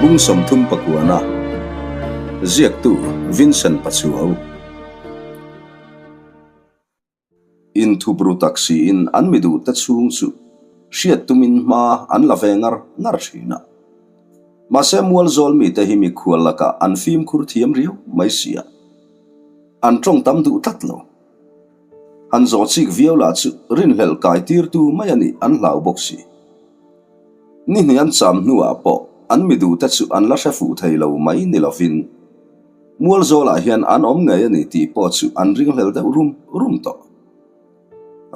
Bung 30 pakuana Ziaktu Vincent Pachuau Inthup ru tak siin an mi duh te chhung chu hriat tumin hma an la ve ngar ngar thin a. Mahse mualzawl mite hi mikhual lakah an fimkhur thiam riau mai sia. An tawng tam duh tlat lo. Han zawh chik viau lah chu rinhlelh kai tirtu mai a nih an hlau bawk si. Ni hnih an cham hnuah pawh an mi duhte chu an la hre fuh thei lo mai ni lovin Mualzawlah hian an awm ngei a ni tih pawh chu an ringhlel deuh rum rum tawh.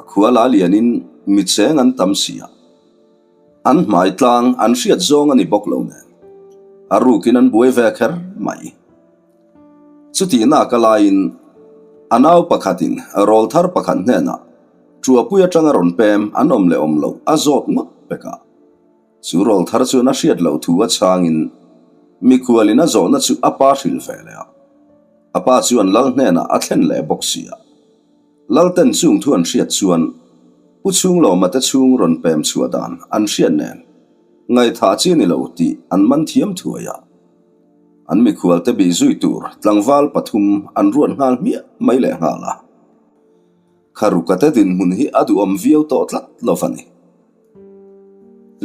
A khua la lianin mi cheng an tam si a, an hmai tlang an hriat zawng a ni bawk lo nen a rukin an buai ve kher mai. Chutihnak a laiin a nau pakhatin rawlthar pakhat hnenah Ṭuapui aṭanga rawn pem an awm leh awm loh a zawt ngawt pek a. Chu rawlthar chuan a hriat loh thu a chhangin mikhualin a zawhna chu a pa hrilh ve leh a. A pa chuan lal hnenah a thlen leh bawk si a. Lalten chung thu an hriat chuan Pu Chhunglawma te chhung rawn pem chhuah dan an hriat nen ngaihthah chi ni lo tih an man thiam thuai a. An mikhualte bih zui tur tlangval pathum an ruat nghal hmiah mai leh nghal a. Kharukate dinhmun hi a duhawm viau tawh tlat lo va ni.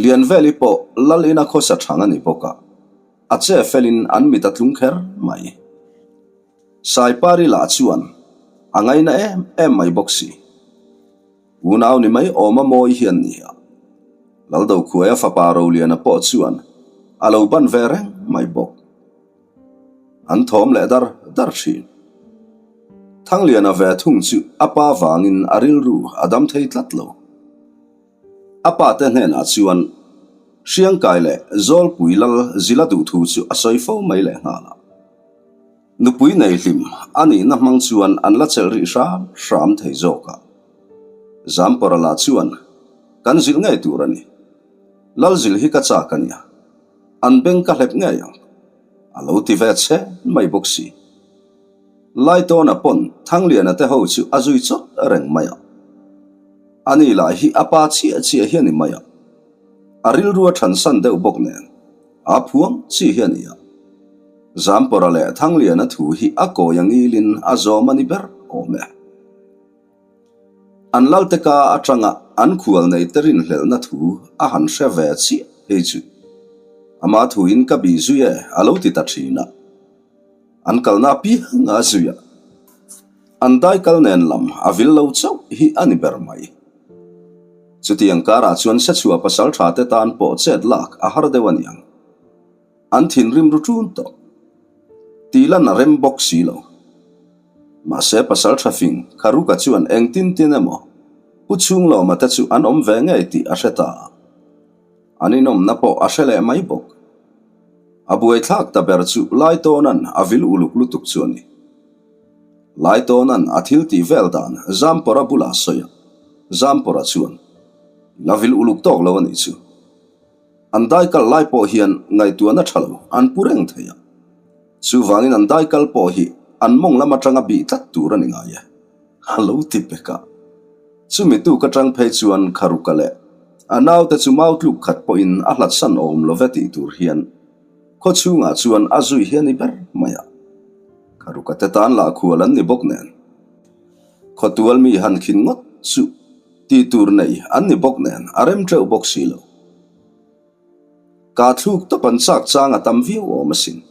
Lianveli pawh lal ina khawsa thang a ni bawk a, a che felin an mit a tlung kher mai. Saipari lah chuan a ngaina em em mai bawk si. Unau ni mai awma mawi hi an ni a, Laldokhuaia fapa Roliana pawh chuan a lo ban ve reng mai bawk. An thawm leh dar dar thin. Thangliana ve thung chu a pa vangin a rilru a dam thei tlat lo. A pa te hnenah chuan Hriangkai leh Zawlpui lal zila duh thu chu a sawi fo mai leh nghal a. Nupui nei hlim a nihna hmang chuan an la chelh rih hram hram thei zawk a. Zampara lah chuan kan zilh ngei tur a ni. Lal zilh hi ka chak a nia. An beng ka hlep ngei ang. A lo ti ve che mai bawk si. Laitawna pawn Thangliana te ho chu a zui chawt reng mai a. Ani lah hi a pa chiah chiah hi a ni mai a. A rilru a thansan deuh bawk nen a phuang chi hi a ni a. Zampawra leh Thangliana thu hi a kawi a ngilin a zawm a ni ber awm e. An lalte ka atanga an khual nei te rinhlelhna thu a han hre ve chiah hei chu. Ama thuin ka bih zui e a lo ti ta thin a. An kalna apiang a zui a. An daikal nen lam a vil lo chauh hi a ni ber mai. Chutiang karah chuan Sechhuah pasal tha te tan pawh chet lak a har deuh a niang. An thinrim ru ṭun tawh. Tih lan a rem bawk si lo. Mahse pasal tha fing Kharuka chuan engtin tin emaw Pu Chhunglawma te chu an awm ve ngei tih a hre ta a. An inawmna pawh a hre leh mai bawk. A buaithlak ta ber chu Laitawna'n a vil uluk lutuk chu a ni. Laitawna'n a thil tih vel dan Zampawra bulah a sawi a, Zampawra chuan, I la vil uluk tawk lo a nih chu. An daikal lai pawh hian ngaihtuahna tha lo an pu reng thei a. Chuvangin an daikal pawh hi an mawng lam atanga bih tlat tur a ni ngai e. A lo ti pek a. Chumi tuk atang phei chuan Kharuka leh a naute chu mau tluk khat pawhin a hlatsan awm lo ve tih tur hian khaw chhungah chuan a zui hi a ni ber mai a. Kharuka te tan lah khual an ni bawk nen. Khawtual mi han khin ngawt chu Tih tur nei an ni bawk nen a rem teuh bawk si lo. Ka thluk tawp an chak chang a tam viau awm asin.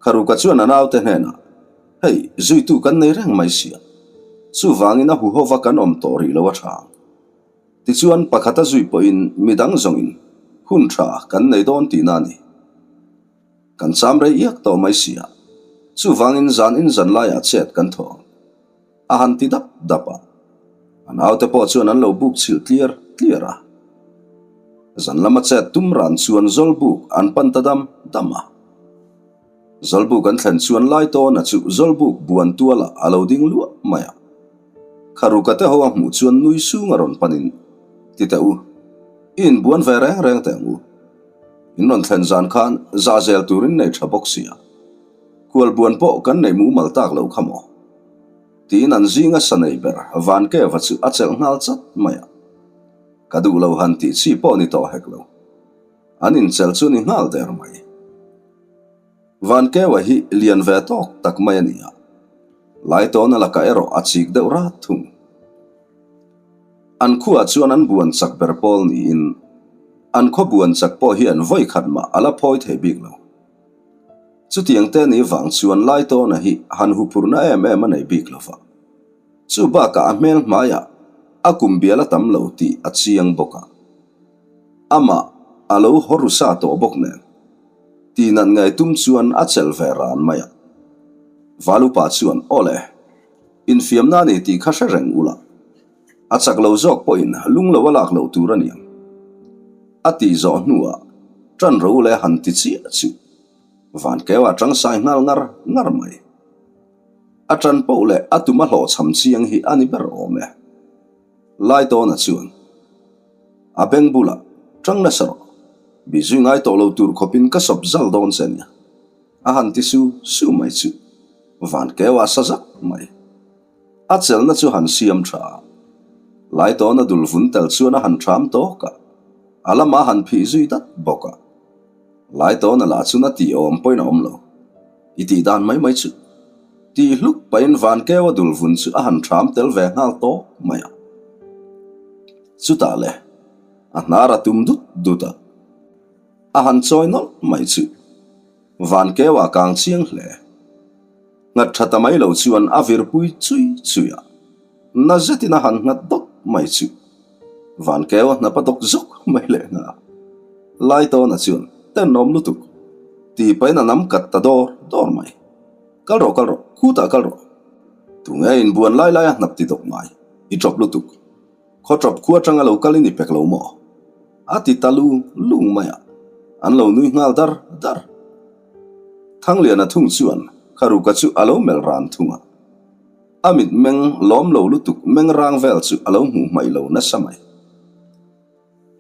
Kharuka chuan a naute hnenah, Hei, zuitu kan nei reng mai sia. Chuvangin a huhova kan awm tawh rih lo a tha ang. Tichuan pakhat a zui pawhin midang zawngin hun tha kan nei dawn tihna a ni. Kan cham rei iak tawh mai sia. Chuvangin zan in zan laiah chet kan thaw ang. A han ti dap dap a, a naute pawh chuan an lo buk chhilh tliar tliar a. Zan lama chet tum ran chuan Zawlbuk an pan ta dam dam a. Zawlbuk an thlen chuan Laitawna chu Zawlbuk buan tualah a lo ding luah mai a. Kharuka te ho a hmuh chuan nui sung a rawn panin, Ti teh u, i inbuan ve reng reng teh ang u. In rawn thlen zan khan zahzel turin nei tha bawk sia. Kualbuan pawh kan neih mumal tak lo kha maw? Tiin an zinga sa nei ber Vankeva chu a chelh nghal chat mai a. Ka duh lo han tih chi pawh ni tawh hek lo. An inchelh chu ni nghal der mai. Vankeua hi lian ve tawk tak mai a ni a, Laitawna lakah erawh a chik deuh rat thung. An khuaah chuan an buan chak ber pawl niin an khaw buan chak pawh hi an vawi khat mah a la phawi thei bik lo. Chutiang te ni vang chuan Laitawna hi han huphurhna em em a nei bik lo va. Chu bakah a hmel hmaiah a kum bial a tam lo tih a chiang bawk a. Amah a lo haw ru sa tawh bawk nen. Tih nat ngai tum chuan a chelh ve ran mai a. Valupa chuan, Aw le, infiamna a ni tih kha hre reng ula. A chak lo zawk pawhin lung lo a lak loh tur a ni ang. A tih zawh hnuah ṭan ro le han ti chiah chu Vankeu a ṭang sai nghal ngar ngar mai. A ṭan poh leh a tum a hlawhchham chiang hi a ni ber awm e. Laitawna chuan a beng bulah ṭang nasa rawh, bih zui ngai tawh lo tur khawpin ka sawp zal dawn che nia, a han ti su su mai chu Vankeu a sa zak mai. A chelna chu han siam tha a, Laitawna dul vun tel chuan a han ṭham tawk a, a lamah a han phih zui dat bawk a. Laitawna lah chu na tih awm pawhin a awm lo. I tih dan mai mai chu. Tih hluk pahin Vankeua dul vun chu a han ṭham tel ve nghal tawk mai a. Chutah le, a hnar a tum dut dut a, a han chawi nawlh mai chu. Vankeua kang chiang hle. Nghat tha ta mai lo chuan a virpui chui chui a, na zetin a han nghat dawt mai chu Vankeu a hnap a dawk zawk mai leh nghal. Laitawna chuan tenawm lutuk tih pahin a nam kat ta dawr dawr mai. Kal rawh kal rawh, khutah kal rawh. Tunge inbuan lai lai a hnap ti dawk ngai, i ṭawp lutuk. Khaw ṭawp khua aṭanga lo kal i ni pek lo maw? A ti ta lung lung mai a, an lo nui nghal dar dar. Thangliana thung chuan Kharuka chu a lo melh ran thung a, a mit meng lawm lo lutuk meng rang vel chu a lo hmuh hmaih lo nasa mai.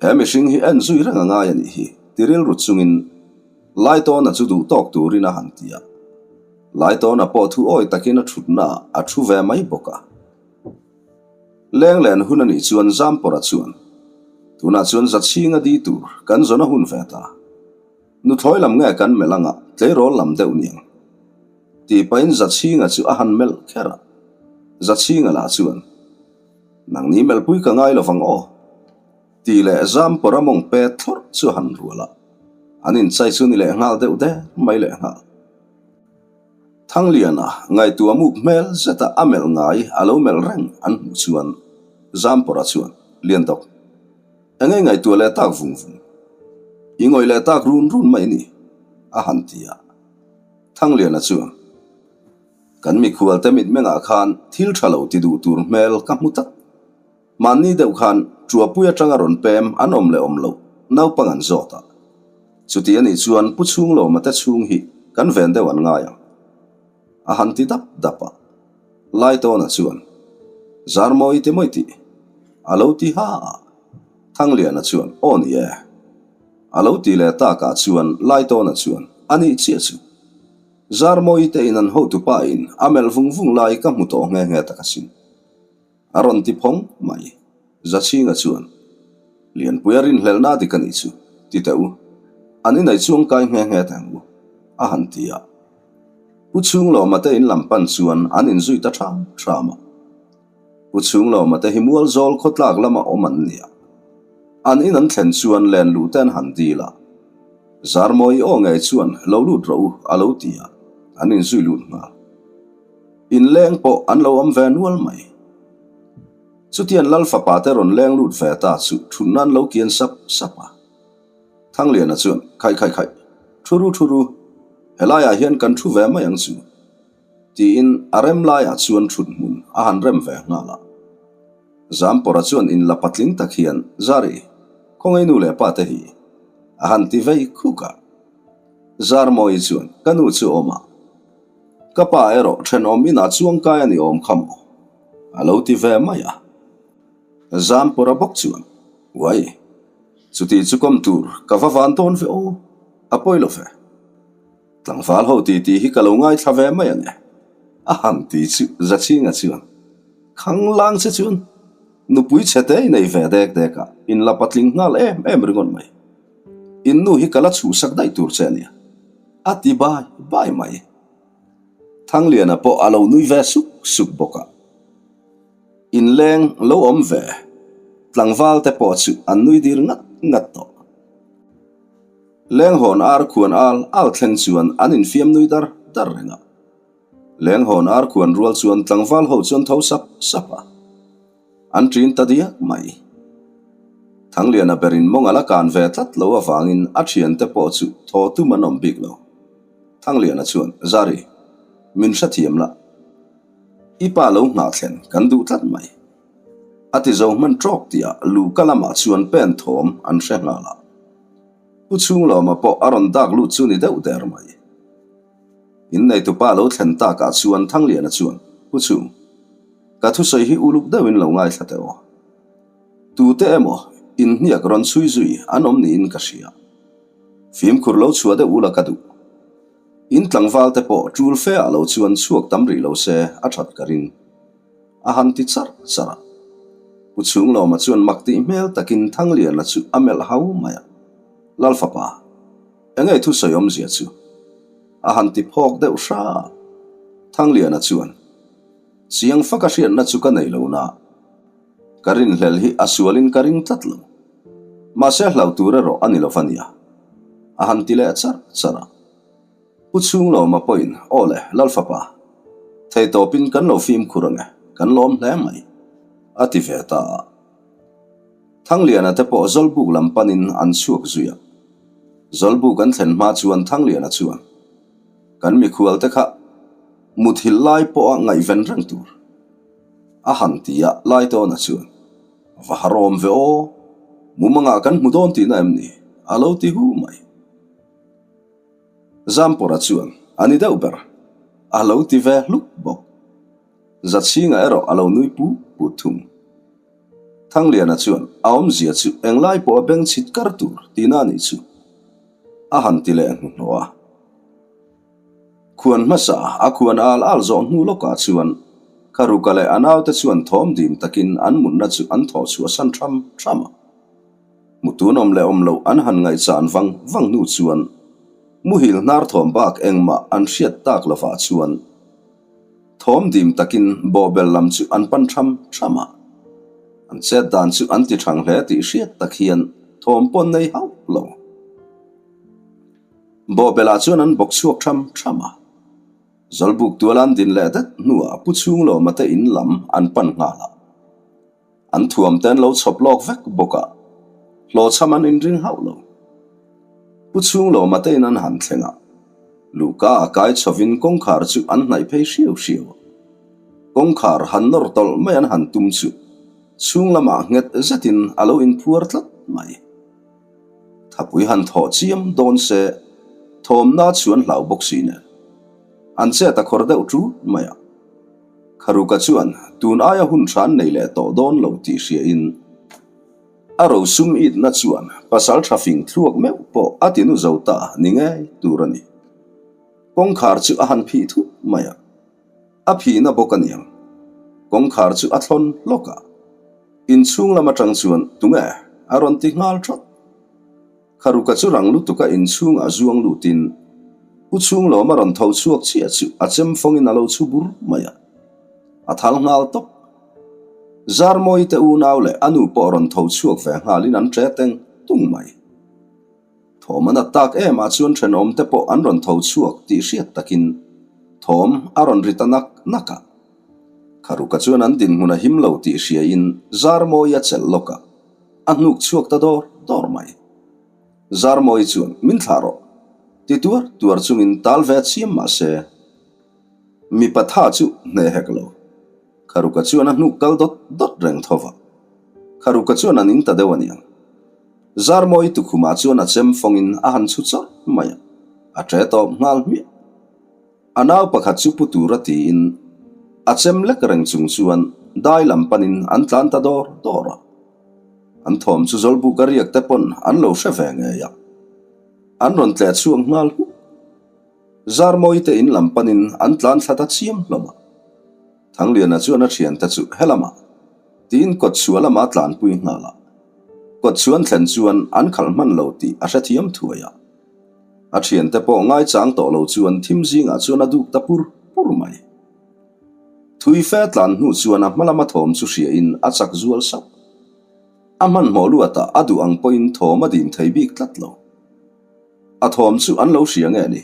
He mihring hi en zui reng a ngai a nih hi, ti rilru chungin Laitawna chu duh tawk turin a han ti a. Laitawna pawh thu awi takin a thutna ah a thu ve mai bawk a. Lenglen hun a nih chuan Zampawra chuan, Tunah chuan Zachhinga di tur kan zawn a hun ve ta. Nuthlawi lam nge kan melh anga tleirawl lam deuh niang? Tih pahin Zachhinga chu a han melh kher a. Zachhinga lah chuan, Nangni melhpui ka ngai lovang aw. Tih leh Zampawra mawng pet thlawrh chu a han rual a. An inchai chu ni leh nghal deuh der mai leh nghal. Thangliana ngaihtuah muk hmel zeta a melh ngai a lo melh reng an hmuh chuan Zampawra chuan, Liandawk, eng nge ngaihtuah leh tak vung vung? I ngawih leh tak run run mai ni, a han ti a. Thangliana chuan, Kan mikhualte mitmengah khan thil tha lo ti duh tur hmel ka hmu tak. Mahni deuh khan Ṭuapui aṭanga rawn pem an awm leh awm loh naupang an zawt a. Chuti a nih chuan Pu Chhunglawma te chhung hi kan ven deuh an ngai ang. A han ti dap dap a. Laitawna chuan, Zarmawi ti mawi tih? A lo ti ha a. Thangliana chuan, Aw ni e. A lo ti leh takah chuan Laitawna chuan, A nih chiah chu. Zarmawi te in an hotupa in a melh vung vung lai ka hmu tawh nghe nghe tak asin. A rawn ti phawng mai. Zachhinga chuan, Lianpuia rinhlelhna dik a nih chu, ti teh u. An inei chuang kai nghe nghe teh ang u, a han ti a. Pu Chhunglawma te in lam pan chuan an inzui ta ṭham ṭham a. Pu Chhunglawma te hi Mualzawl khawtlak lama awm an ni a. An in an thlen chuan len luh te an han dil a. Zarmawi aw ngei chuan lo lut rawh u, a lo ti a, an inzui lut nghal. Inleng pawh an lo awm ve nual mai. Chutian Lal fapa te rawn leng lut ve ta chu thutna an lo kian sap sap a. Thangliana chuan, Khaih khaih khaih, thu ru thu ru, helaiah hian kan thu ve mai ang chu, tiin a rem laiah chuan thut hmun a han rem ve nghal a. Zampawra chuan inla patling tak hian, Zari, khawngaih nu leh pa te hi, a han ti vei khuk a. Zarmawi chuan, Ka nu chu awm a. Ka pa erawh thenawm inah chuangkai a ni awm kha maw? A lo ti ve mai a. Zampawra bawk chuan, Uai, chuti chu kawm tur ka va van dawn ve aw, a pawi lo ve. Tlangval ho titi hi ka lo ngaithla ve mai ang e, a han ti chu Zachhinga chuan, Khanglang che chuan nupui chhe te i nei ve dek dek a, inla patling nghal em em ringawt mai. In nu hi ka la chhuhsak daih tur che a nia, a ti bai bai mai. Thangliana pawh a lo nui ve suk suk bawk a. Inleng lo awm ve, tlangval te pawh chu an nui dir ngat ngat tawh. Lenghawn ar khuan al al thleng chuan an infiam nui dar dar reng a. Lenghawn ar khuan rual chuan tlangval ho chuan tho sap sap a. An ṭin ta diak mai. Thangliana berin mawng a la kan ve tlat lo avangin a ṭhiante pawh chu thaw tum an awm bik lo. Thangliana chuan, Zari, min hrethiam la. I pa lo nghah thlen kan duh tlat mai. A ti zo hman ṭawk tihah Luka lamah chuan pen thawm an hre nghal a. Pu Chhunglawma pawh a rawn dak lut chu ni deuh der mai. Inneitupa lo thlen takah chuan Thangliana chuan, Pu Chhung, ka thusawi hi uluk deuhin lo ngaithla teh aw. Tute emaw inhniak rawn chhui zui an awm niin ka hria. Fimkhur lo chhuah deuh ula ka duh. In tlangval te pawh tul fe ah lo chuan chhuak tam rih lo se a that ka ring. A han ti charh charh a. Pu Chhunglawma chuan mak tih hmel takin Thangliana chu a melh hau mai a. Lalfapa, enge thusawi awmzia chu? A han ti phawk deuh hra a. Thangliana chuan, Chiang faka hriatna chu ka nei lo na. Ka rinhlel hi a sualin ka ring tlat lo. Mahse hlau tur erawh a ni lo va nia. A han ti leh charh charh a. Pu Chhunglawma pawhin, Aw le, Lalfapa, theitawpin kan lo fimkhur ang e, kan lawm hle mai, a ti ve ta a. Thangliana te pawh Zawlbuk lam panin an chhuak zui a. Zawlbuk an thlen hma chuan Thangliana chuan, Kan mikhual te kha muthilh lai pawha ngaihven reng tur, a han ti a, Laitawna chuan, Va harawm ve aw, mumangah kan hmu dawn tihna em ni? a lo ti hu mai. Zampawra chuan, A ni deuh ber, a lo ti ve hluk bawk. Zachhinga erawh a lo nui pu put thung. Thangliana chuan, A awmzia chu englai pawh a beng chhit kar tur tihna a nih chu, a han ti leh hnuhnawh a. Khuan hmasa a khuan al al zawh hnu lawkah chuan Kharuka leh a naute chuan thawm dim takin an mutna chu an thawh chhuahsan tham tham a. Mutun awm leh awm loh an han ngaihchan vang vang hnu chuan muhil hnar thawm bak engmah an hriat tak lovah chuan thawm dim takin bawhbel lam chu an pan tham tham a. An chet dan chu an ti thang hle tih hriat tak hian thawm pawh an nei hauh lo. Bawhbelah chuan an bawk chhuak tham tham a. Zawlbuk tuala an din leh det hnuah Pu Chhunglawma te in lam an pan nghal a. An thuam te an lo chhawp lawk vek bawk a, hlawhchham an inring hauh lo. Pu Chhunglawma te in an han thleng a, luhka a kai chhovin kawngkhar chu an hnaih phei hriau hriau a. Kawngkhar han nawr tawlh mai an han tum chu chhung lamah nghet zetin a lo inphuar tlat mai. Thapui han thawh chiam dawn se thawmna chu an hlau bawk si nen. An chet a khawr deuh ṭut mai a. Kharuka chuan tun aia hun ṭha an nei leh tawh dawn lo tih hriain a rosum itna chuan pasal ṭha fing thluak meuh pawh a ti nu zo ta ni ngei tur a ni. Kawngkhar chu a han phih thut mai a. A phihna bawk a niang. Kawngkhar chu a thlawn hlawk a. Inchhung lam atang chuan tunge a rawn ti nghal thawt. Kharuka chu rang lutuk a inchhung ah zuang lutin U Chhunglawm a rawn tho chhuak chiah chu a chem fawngin a lo chhu bur mai a. A thal nghal tawp. Zarmawi te unau leh a nu pawh rawn tho chhuak ve nghalin an ṭe teng tung mai. Thawm a nat tak em ah chuan thenawm te pawh an rawn tho chhuak tih hriat takin thawm a rawn ri ta nak nak a. Kharuka chuan an dinhmun a him lo tih hriain Zarmawi a chelh lawk a, a hnuk chhuak ta dawr dawr mai. Zarmawi chuan min thlah rawh ti tuar tuar chungin tal ve chiam mah se mipa tha chu hneh hek lo. Kharuka chuan a hnuk kal dawt dawt reng tho va. Kharuka chuan a ning ta deuh a niang. Zarmawi tukhumah chuan a chem fawngin a han chhu chawrh mai a, a ṭe tawp nghal hmiah. A nau pakhat chu pu tura tiin a chem lek reng chung chuan dai lam panin an tlan ta dawr dawr a. An thawm chu Zawlbuka riak te pawn an lo hre ve ngei a, an rawn tleh chhuak nghal huk. Zarmawi te in lam panin an tlan thla ta chiam hlawm a. Thangliana chuan a thiante chu helamah tiin kawt chhuah lamah tlanpui nghal a. Kawt chuan thlen chuan an khalh hman lo tih a hrethiam thuai a. A thiante pawh ngaichang tawh lo chuan thim zingah chuan a duk ta pur pur mai. Thui fe tlan hnu chuan a hma lama thawm chu hriain a chak zual sauh. A hmanhmawh luatah a duh ang pawhin thawm a dim thei bik tlat lo. A thawm chu an lo hria nge ni?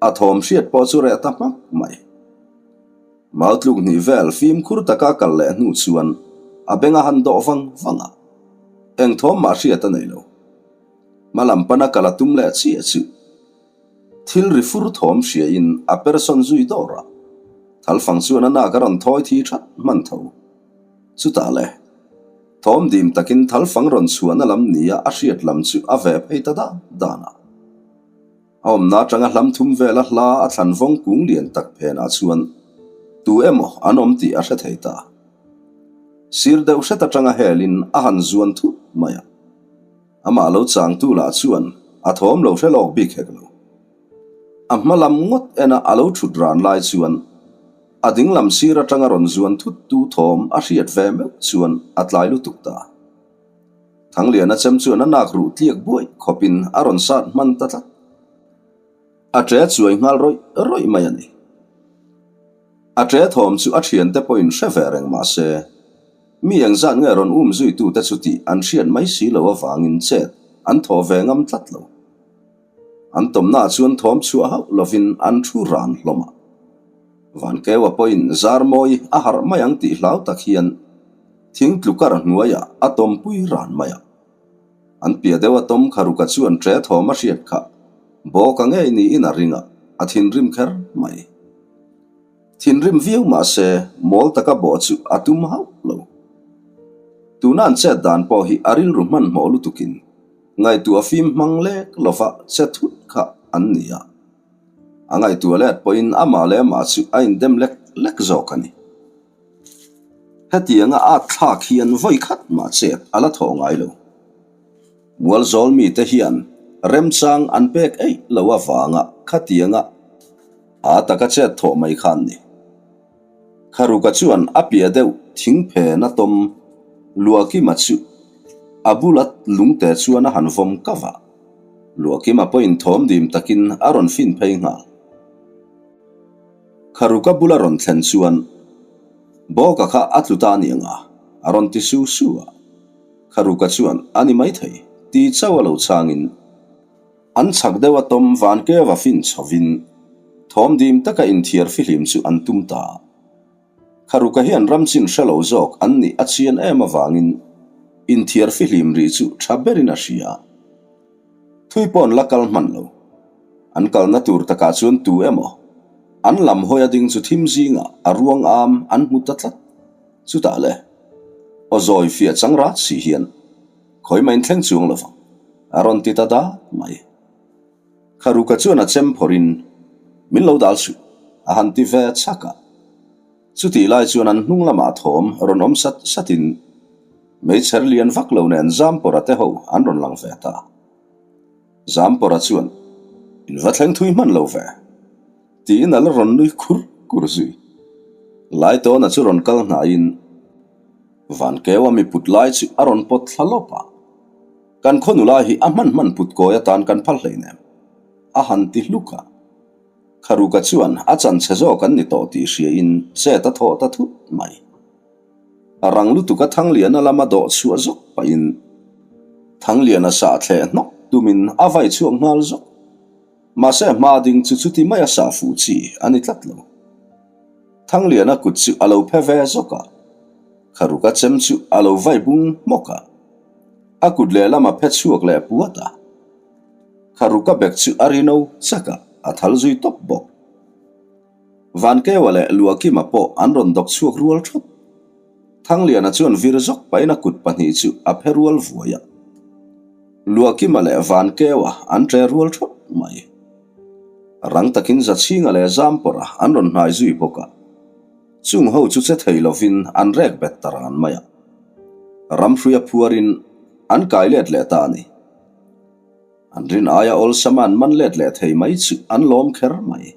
A thawm hriat pawh chu reh ta hmak mai. Mau tluk hnih vel fimkhur taka kal leh hnu chuan a beng a han dawh vang vang a, eng thawm mah hriat a nei lo. Hma lam pana kal a tum leh chiah chu thil ri fur thawm hriain a persawn zui dawr a, thalfang chuan a nak a rawn thawi thi that hman tho. Chutah le, thawm dim takin thalfang rawn chhuahna lam nia a hriat lam chu a veh phei ta dan dan a. A awmna atanga hlam thum vela hla a thlan vawng kung lian tak phenah chuan tu emaw an awm tih a hre thei ta. Sir deuh hret atanga helin a han zuan thut mai a. Amah lo changtu lah chuan a thawm lo hre lawk bik hek lo. A hma lam ngawt ena a lo thut ran lai chuan a ding lam sir atanga rawn zuan thut tu thawm a hriat ve meuh chuan a tlai lutuk ta. Thangliana chem chuan a nak ruh tliak buai khawpin a rawn sat hman ta tlat. A ṭe chuai nghal rawih rawih mai a ni. A ṭe thawm chu a ṭhiante pawhin hre ve reng mah se, mi engzat nge rawn um zuitute chu tih an hriat mai si lo avangin chet an thawh ve ngam tlat lo. An tawmnaah chuan thawm chhuah hauh lovin an thu ran hlawm a. Vankeua pawhin Zarmawi a harh mai ang tih hlau tak hian Thing tlukar hnuaiah a tawmpui ran mai a. An piah deuh a tawm kha ruka chuan ṭe thawm a hriat kha bawka ngei niin a ring a, a thinrim kher mai. Thinrim viau mah se mawl taka bawh chu a tum hauh lo. Tuna an chet dan pawh hi a rilru hmanhmawh lutukin ngaihtuah fim hmang lek lova che thut kha an ni a. A ngaihtuah let pawhin amah leh amah chu a indem lek lek zawk a ni. Hetianga at thlak hian vawi khat mah chet a la thawh ngai lo. Mualzawl mite hian remchang an pek eih lo avanga khatianga a taka chet thawh mai khan ni. Kharuka chuan a piah deuh thingphen a tawm Luahkima chu a bula lungte chuan a han vawm kau a. Luahkima pawhin thawm dim takin a rawn fin phei nghal. Kharuka bula rawn thlen chuan Bawka kha a tlu ta aniang a, a rawn ti su su a. Kharuka chuan a ni maithei ti chauh a lo chhangin an chhak deuh a tawm Vankeva fin chhovin thawm dim taka inthiar fihlim chu an tum ta a. Kharuka hian ram chin hre lo zawk an nih a chian em avangin inthiar fihlim rih chu tha berin a hria. Thui pawh an la kal hman lo. An kalna tur takah chuan tu emaw an lam hawi a ding chu thim zingah a ruang am an hmu ta tlat. Chutah le, aw zawi fiah chang rat si hian khawi mah inthleng chuang lo vang, a rawn ti ta dat mai. Kharuka chuan a chem phawrhin, Min lo dal suh, a han ti ve chak a. Chutih lai chuan an hnung lamah thawm rawn awm sat satin meichher lian vak lo nen Zampawra te ho an rawn lang ve ta. Zampawra chuan, In va thleng thui hman lo ve, tiin a la rawn nui kur kur zui. Laitawna chu rawn kal hnaiin Vankeua mi put lai chu a rawn pawt thla lawp a, Kan khaw nula hi a hman hman put kawi atan kan phal hleinem, a han ti hluk a. Kharuka chuan a chan chhe zawk an ni tawh tih hriain chet a thawh ta thut mai. A rang lutuk a Thangliana lama dawh chhuah zawk pahin Thangliana sah thleh hnawk tumin a vai chhuak nghal zawk. Mahse hma ding chu chuti maia sah fuh chi a ni tlat lo. Thangliana kut chu a lo phe ve zawk a, Kharuka chem chu a lo vai bung hmawk a, a kut lehlam a phe chhuak leh puat a. Kharuka bek chu a ri no chak a, a thal zui tawp bawk. Vankeua leh Luakima pawh an rawn dawk chhuak rual thawt. Thangliana chuan vir zawk pahin a kut pahnih chu a phe rual vuai a. Luakima leh Vankeua an ṭe rual thawt mai. Rang takin Zachhinga leh Zampawrha an rawn hnai zui bawk a. Chung ho chu che thei lovin an rek bet ta ran mai a. Ramhruia phuarin an kai let leh ta a ni. An rin aia awlsama an man let leh thei mai chu an lawm kher mai.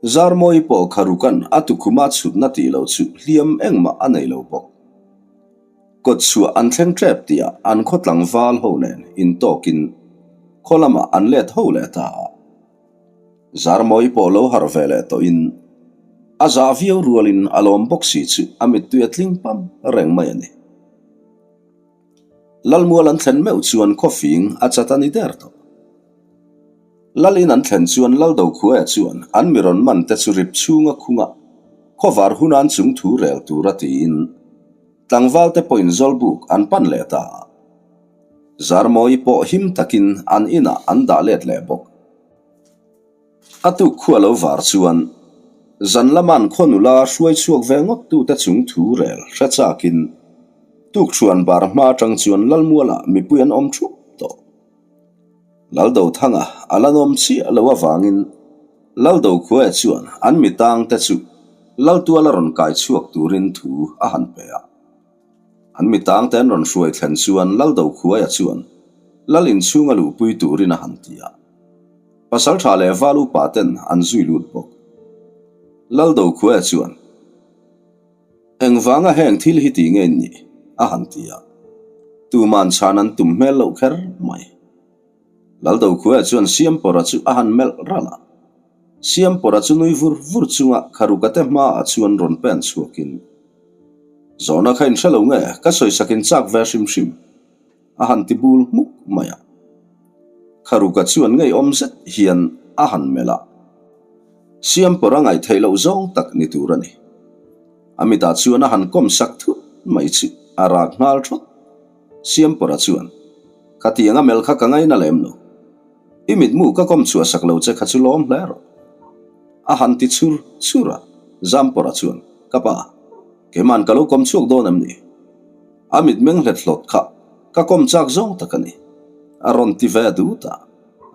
Zarmawi pawh kha rukan a tukhuma chhutna tih loh chu hliam engmah a nei lo bawk. Kawtchhuah an thleng ṭep tihah an khaw tlangval ho nen intawkin khaw lamah an let ho leh ta a. Zarmawi pawh lo harh ve leh tawhin a zah viau rualin a lawm bawk si chu a mittui a tling pam reng mai a ni. Lalmual an thlen meuh chuan khawfing a chat a ni der tawh. Lalin an thlen chuan Laldokhuaia chuan an mi rawn man te chu rip chhunga khunga khawvar hunan chung thu rel tura tiin tlangval te pawhin Zawlbuk an pan leh ta a. Zarmawi pawh him takin an inah an dah let leh bawk. A tuk khua lo var chuan zan lama'n khaw nula hruai chhuak ve ngawt tute chung thu rel hre chakin tukṭhuan bar hma aṭang chuan Lalmualah mipui an awm ṭhup tawh. Laldothanga a la nawm chiah lo avangin Laldokhuaia chuan an mi tangte chu Laltuala rawn kai chhuak turin thu a han pe a. An mi tangte an rawn hruai thlen chuan Laldokhuaia chuan Lal inchhunga luhpui turin a han ti a. Pasaltha leh val upa ten an zui lut bawk. Laldokhuaia chuan. Engvanga heng thil hi tih nge nih? a han ti a. Tuman chhan an tum hmel loh kher mai. Laldokhuaia chuan Siampawra chu a han melh ralh a. Siampawra chu nui vur vur chunga Kharukate hmaah chuan rawn pen chhuakin, Zawhna kha in hre lo nge, ka sawisakin chak ve hrim hrim, a han ti bul hmuk mai a. Kharuka chuan ngeiawm zet hian a han melh a. Siampawr a ngaih theih loh zawng tak ni tur a ni. A mitah chuan a han kawm sak thut mai chu a rak nghal thawt. Siampawra chuan, Khatiang a melh kha ka ngaina lem lo. I mitmu ka kawm chhuah sak lo che kha chu lawm hle rawh. A han ti chhur chhur a, Zampawra chuan, Ka pa, keima'n ka lo kawm chhuak dawn em ni? A mitmeng hlet hlawt kha ka kawm chak zawng tak a ni. A rawn ti ve dut a,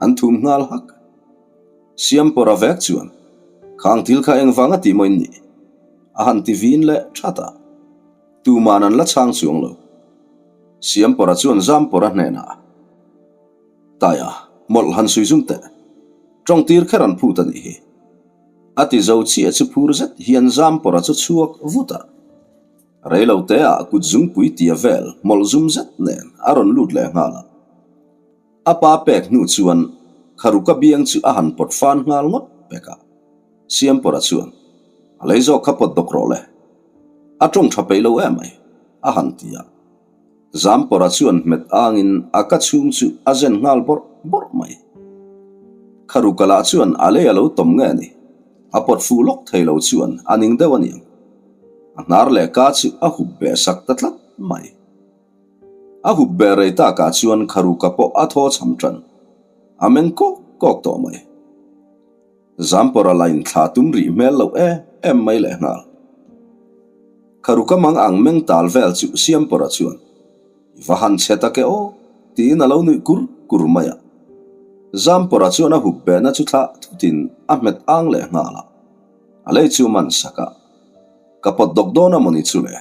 an thum nghal hak. Siampawra vek chuan, Khang thil kha engvang a ti maw in nih? A han ti vin leh that a. Tuman an la chhang chuang lo. Siampawra chuan Zampawra hnenah, Taia, mawlh han sui zum teh. Tawng tir kher an phut a nih hi. A ti zo chiah chu phur zet hian Zampawra chu chhuak vut a. Reilo teah kut zungpui tia vel mawlh zum zet nen a rawn lut leh nghal a. A pa pek hnu chuan Kharuka biang chu a han pawt fan nghal ngawt pek a. Siampawra chuan, A lei zawk kha pawt bawk rawh le. A tawng tha peih lo em mai, a han ti a. Zampawra chuan hmet angin a ka chhung chu a zen nghal bawrh bawrh mai. Kharuka lah chuan a lei a lo tawm nge ni, a pawt fuh lawk thei lo chuan a ning deuh a niang. A hnar leh ka chu a hup beh sak ta tlat mai. A hup ber rei takah chuan Kharuka pawh a thaw chham tan. A meng kawk kawk tawh mai. Zampawra lain thla tum rih hmel loh em em mai lehnghal. Kharuka mang ang meng tal vel chu Siampawra chuan, I va han chhe tak e aw, tiin a lo nuih kur kur mai a. Zampawra chuan a hup behna chu thlah thutin a hmet ang lehnghal a. A lei chu man sak a. Ka pawt dawk dawn a mawni chu le?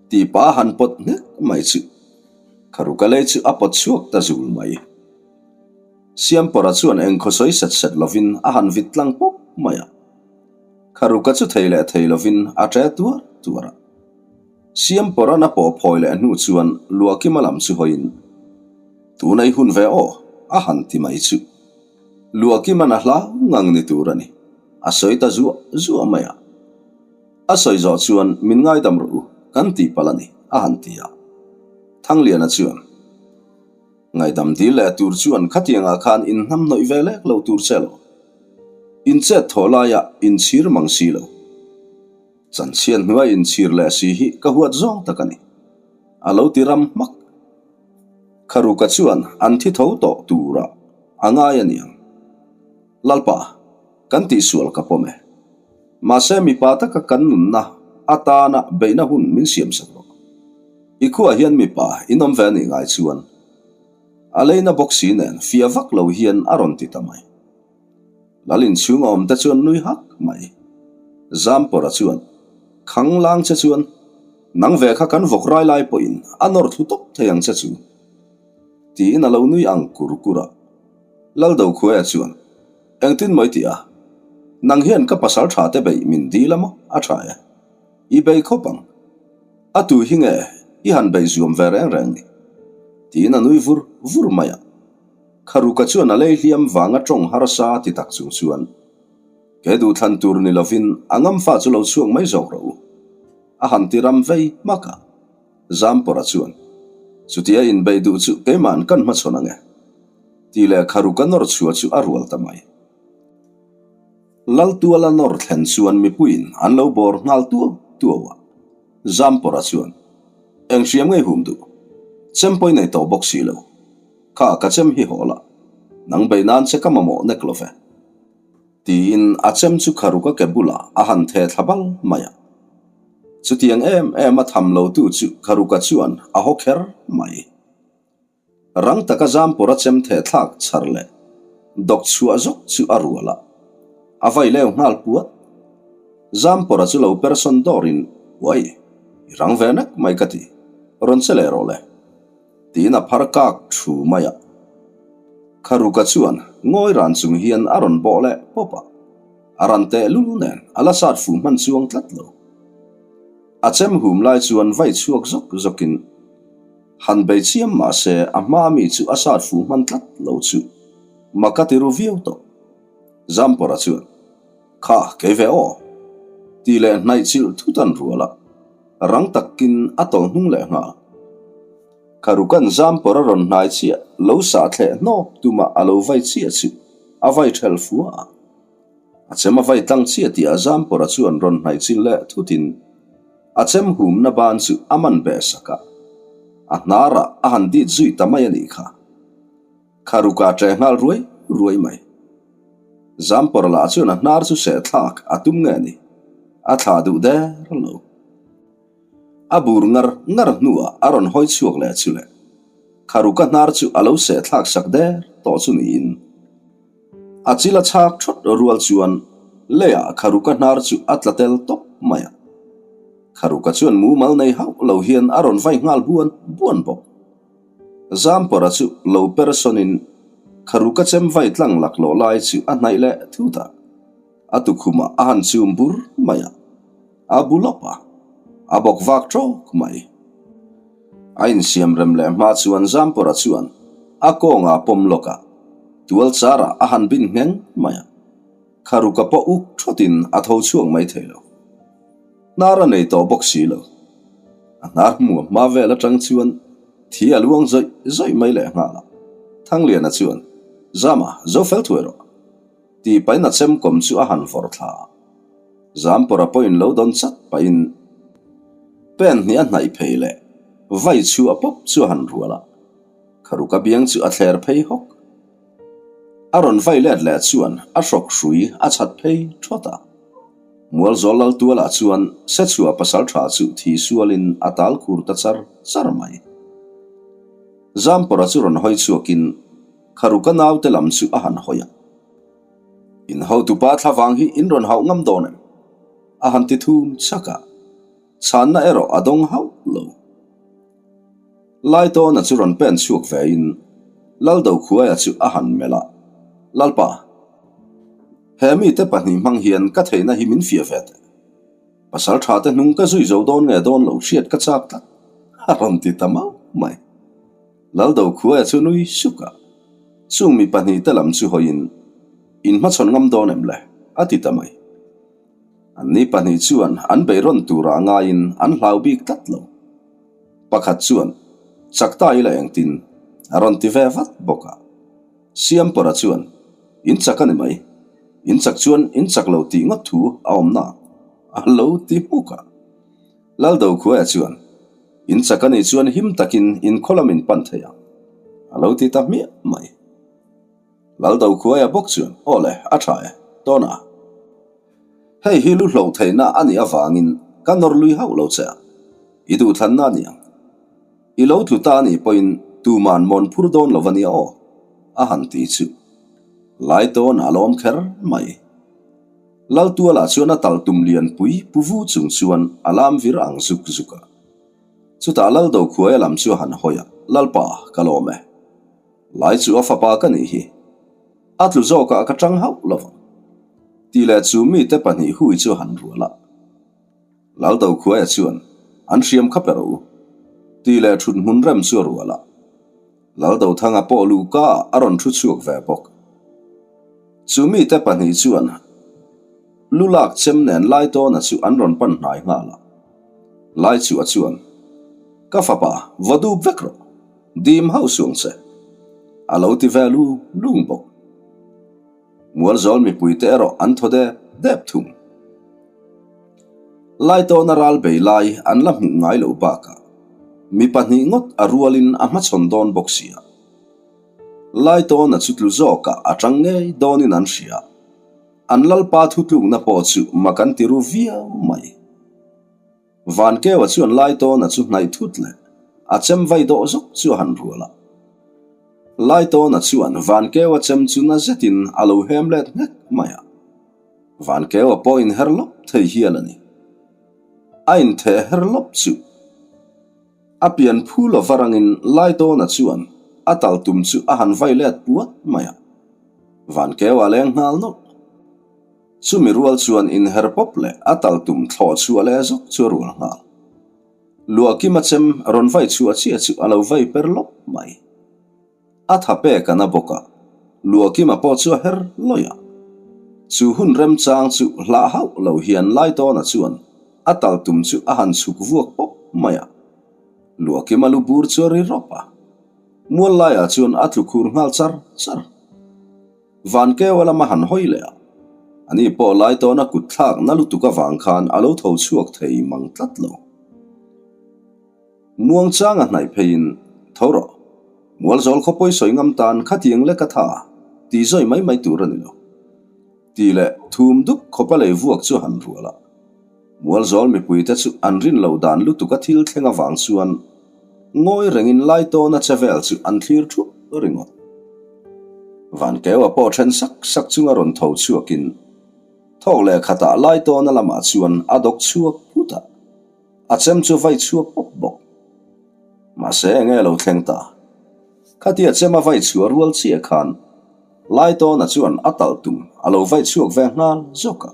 Tih pa han pawt nghek mai chu Kharuka lei chu a pawt chhuak ta zul mai. Siampawra chuan eng khaw sawi set set lovin a han vit tlang pawp mai a. Kharuka chu thei leh thei lovin a ṭe tuar tuar a. Siampawra'n a pawh phawi leh hnu chuan Luahkima lam chu hawiin, Tun ei hun ve aw, a han ti mai chu. Luahkima'n a hlau ngang ni tur a ni. A sawi ta zuah zuah mai a. A sawi zawh chuan min ngaidam rawh u, kan tih palh a ni, a han ti a. Thangliana chuan, Ngaidam dil leh tur chuan khatiangah khan in hnamhnawih ve lek lo tur che lo. In chet thawh laiah in chhir mang si lo. Chanchhiat hnuai in chhir leh si hi ka huat zawng tak a ni, a lo ti ram hmak. Kharuka chuan an thi tho tawh turah a ngai a niang. Lalpa, kan tihsual ka pawm e. Mahse mipa taka kan nunna atana beihna hun min siam sak rawh. I khuaah hian mipa in awm ve a nih ngai chuan a leina bawk si nen fiah vak lo hian a rawn ti ta mai. Lal inchhung a awm te chuan nui hak mai. Zampawra chuan, Khang lang che chuan nang ve kha kan vawk rai lai pawhin a nawr thlu tawp thei ang che chu. Tiin a lo nui ang kur kur a. Laldokhuaia chuan, Engtin mawi tih a? Nang hian ka pasal tha te beih min dil a maw? A tha e. I bei khawp ang. A tu hi nge? i han beih zuam ve reng reng ni? Tiin a nui vur vur mai a. Kharuka chuan a lei hliam vanga tawng harsa ti tak chung chuan, Ke duhthlan tur ni lovin a ngamfa chu lo chhuak mai zawk rawh u, a han ti ram vei hmak a. Zampawra chuan, Chutia inbeih duh chu keima'n kan hmachhawn ang e, tih leh Kharuka nawr chhuah chu a rual ta mai. Laltuala nawr thlen chuan mipuiin an lo bawr nghal tuau tuau a. Zampawra chuan, Eng hriam ngei hum duh? Chem pawi nei tawh bawk si lo. Kha ka chem hi haw la, nang beih nan che ka mamawh nek lo ve. Tiin a chem chu Kharuka ke bulah a han theh thla bal mai a. Chutiang em em a tham lo tu chu Kharuka chuan a haw kher mai. Rang taka Zampawra chem theh thlak chhar leh dawk chhuah zawk chu a rual a, a vai leu nghal puat. Zampawra chu lo persawn dawrin, Uai, i rang ve nek mai ka ti, rawn che leh rawh le. Tiin a phar kak thu mai a. Kharuka chuan ngawi ran chung hian a rawn bawh leh pawp a, a ran teh lul nen a la sat fuh hman chuang tlat lo. A chem hum lai chuan vai chhuak zawk zawkin han bei chiam mah se a hma mi chu a sat fuh hman tlat lo chu mak a ti ru viau tawh. Zampawra chuan, Kha, kei ve aw! Tih leh hnaih chilh thut an rual a. Rang takin a tawlh hnung leh nghal. Kharukan Zampawr a rawn hnai chiah, lo sah thleh hnawk tumah a lo vai chiah chu a vai ṭhelh fua a. A chem a vai tlang chiah tihah Zampawra chuan rawn hnaih chilh leh thutin a chem humna ban chu a man beh sak a, a hnarah a han dit zui ta mai a nih kha. Kharuka ṭeh nghal ruai ruai mai. Zampawr lah chuan a hnar chu seh thlak a tum nge ni? A thlah duh der lo. A bur ngar ngar hnuah a rawn hawi chhuak leh chu le. Kharuka hnar chu a lo seh thlak sak der tawh chu niin. A chil a chhak thawt rual chuan leiah Kharuka hnar chu a tla tel tawp mai a. Kharuka chuan mumal nei hauh lo hian a rawn vai nghal buan buan bawk. Zampawra chu lo persawnin Kharuka chem vai tlang laklawh lai chu a hnaih leh thut a, a tukhumah a han chum bur mai a, a bu lawp a, a bawk vak tawk mai. A insiam rem leh hma chuan Zampawra chuan a kawngah pawm lawk a, tual charah a han bin ngheng mai a, Kharuka pawh uk thawtin a tho chhuak mai thei lo. Hnar a nei tawh bawk si lo. A hnar hmuh hma vel atang chuan thi a luang zawih zawih mai leh nghal a. Thangliana chuan, Zama, zo fel thuai rawh. Tih pahin a chem kawm chu a han vawrh thla a. Zampawra pawhin lo dawn chat pahin pen hnih a hnaih phei leh vai chu a pawp chu a han rual a. Kharuka biang chu a thler phei hawk. A rawn vai let leh chuan a hrawk hrui a chhat phei thawt a. Mualzawl Laltualah chuan Sechhuah pasaltha chu thi sualin a tal khur ta char char mai. Zampawra chu rawn hawi chhuakin Kharuka naute lam chu a han hawi a. In hotupa thlavang hi in rawn hauh ngam dawn em? A han ti thum chak a, chhanna erawh a dawng hauh lo. Laitawna chu rawn pen chhuak vein Laldokhuaia chu a han melh a, Lalpa, he mite pahnih hmang hian ka theihna hi min fiah ve teh. Pasal tha te hnung ka zui zo dawn nge dawn lo hriat ka chak tlat, a rawn ti ta mau mai. Laldokhuaia chu nui suk a, chung mi pahnih te lam chu hawiin, In hmachhawn ngam dawn em le? a ti ta mai. Anni pahnih chuan an beirawn turah ngaiin an hlau bik tlat lo. Pakhat chuan, Chak ta ila engtin? a rawn ti ve vat bawk a. Siampawra chuan, In chak a ni mai. In chak chuan in chak lo tih ngawt thu a awm na a lo ti hmuk a. Laldokhuaia chuan, In chak a nih chuan him takin in khaw lam in pan thei ang a lo ti ta hmiah mai. Laldokhuaia bawk chuan, Aw le, a tha e, Tawna. Hei hi lu hloh theihna a nih avangin ka nawr lui hauh lo che a, i duhthlanna a ni ang. I lo tlu ta a nih pawhin tuman mawn phur dawn lo a nia aw, a han ti chu. Lai tawn a lawm kher mai. Laltualah chuan a tal tum lianpui pu vu chung chuan a lam vir ang zuk zuk a. Chutah Laldokhuaia lam chu a han hawi a, Lalpa, ka lawm e. Lai chu a fapa ka nih hi. A tlu zawkah ka tang hauh lo vang. Tih leh chu mite pahnih hui chu a han rual a. Laldo khuaia chuan an hriam kha pe rawh u. Tih leh thut hmun rem chu a rual a. Laldothanga pawh luhka ah a rawn thu chhuak ve bawk. Chu mite pahnih chuan lu lak chem nen Laitawna chu an rawn pan hnai nghal a. Laichua chuan, Ka fapa, va dup vek rawh. Dim hauh suang che. A lo ti ve lung lung bawk. Mualzawl mipuite erawh an thaw dep dep thung. Laitawna ral bei lai an la hmuh ngai loh bakah mi pahnih ngawt a rualin a hmachhawn dawn bawk sia. Laitawna chu tlu zawkah a tang ngei dawnin an hria. An lalpa thutlukna pawh chu mak an ti ru viau mai. Vankeua chuan Laitawna chu hnaih thut leh a chem vai dawh zawk chu a han rual a. Laitawna chuan Vankeua chem chu na zetin a lo hem let nghek mai a. Vankeua pawh inher lawp thei hial a ni. A intheh her lawp chu a pian phu lova rangin Laitawna chuan a tal tum chu a han vai let puat mai a. Vankeua a leng nghal nawlh. Chumi rual chuan inher pawp leh a tal tum thlawh chhuah leh zawk chu a rual nghal. Luahkima chem rawn vai chhuah chiah chu a lo vai per lawp mai. A tha pek a na bawk a, Luahkima pawh chu a her lawih a. Chu hun remchang chu hlah hauh lo hian Laitawna chuan a tal tum chu a han chhuk vuak pawp mai a. Luahkima lu bur chu a ri rawp a, mual laiah chuan a tlu khur nghal char char. Vankeua lama han hawi leh a, ani pawh lai tawna kut thlak na lutuk avang khan a lo tho chhuak thei mang tlat lo. Muangchanga hnaih pheiin, Tho rawh, Mualzawl khawpawi sawi ngam tan khatiang lek a tha tih zawi mai mai tur a ni lo. Tih leh thum dup khawpa lei vuak chu a han rual a. Mualzawl mipuite chu an rin loh dan lutuk a thil thleng avang chuan ngawi rengin Laitawna che vel chu an thlir thup ringawt. Vankeua pawh then sak sak chunga rawn tho chhuakin thawk leh khatah Laitawna lamah chuan a dawk chhuak phut a, a chem chu vai chhuak pawp bawk. Mahse enge lo thleng ta? Khatia chem a vai chhuah rual chiah khan Laitawna chuan a talh tum a lo vai chhuak ve nghal zawk a.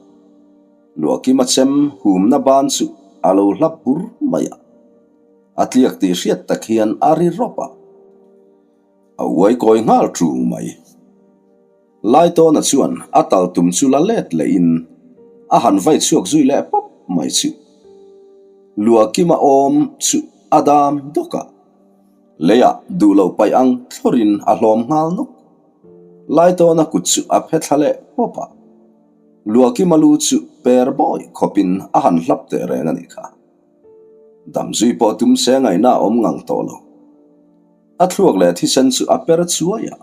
Luahkima chem humna ban chu a lo hlap bur mai a, a tliak tih hriat tak hian a ri rawp a, a uai kawi nghal ṭung mai. Laitawna chuan a tal tum chu la let lehin a han vai chhuak zui leh pawp mai chu. Luahkima awm chu a dam dawk a, leiah duh loh paih ang thlawrin a hlawm nghal nawk. Laitawna kut chu a phe thla leh pawp a. Luahkima lu chu per bawi khawpin a han hlap teh reng a nih kha. Damzui pawh tum se ngaihna a awm ngang tawh lo. A thluak leh thisen chu a per chuai a,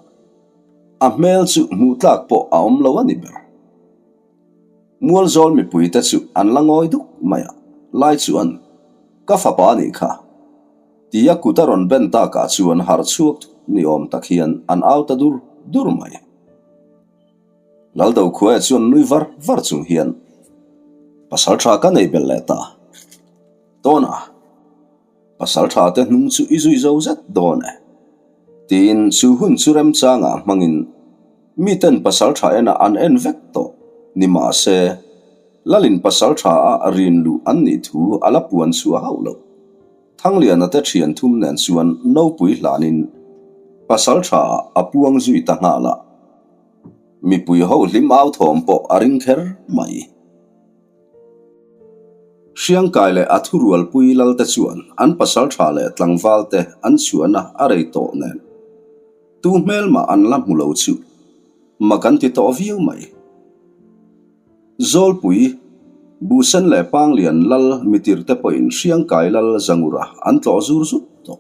a hmel chu hmuh tlak pawh a awm lo a ni ber. Mualzawl mipuite chu an la ngawi duk mai a, lai chuan, Ka fapa a nih kha, tia kut a rawn ben takah chuan harh chhuak thut ni awm tak hian an au ta dur dur mai. Laldo khuaia chuan nui var var chung hian pasal tha ka nei belh leh ta. Tawna, pasal tha te hnung chu i zui zo zet dawn e. Tiin chu hun chu remchangah hmangin miten pasal tha enah an en vek tawh ni mahse, Lalin pasal tha a rin luh an nih thu a la puan chhuah hauh lo. Thangliana te thian thum nen chuan nopui hlanin pasal tha ah a puang zui ta nghal a. Mipui ho hlim au thawm pawh a ring kher mai. Hriangkai leh a thurualpui lalte chuan an pasal tha leh tlangval te an chhuahna a rei tawh nen tu hmel mah an la hmu lo chu mak an ti tawh viau mai. Zawlpui, Buhsen leh Panglian lal mitirte pawhin Hriangkai lal Zangura an tlawh zur zut tawh.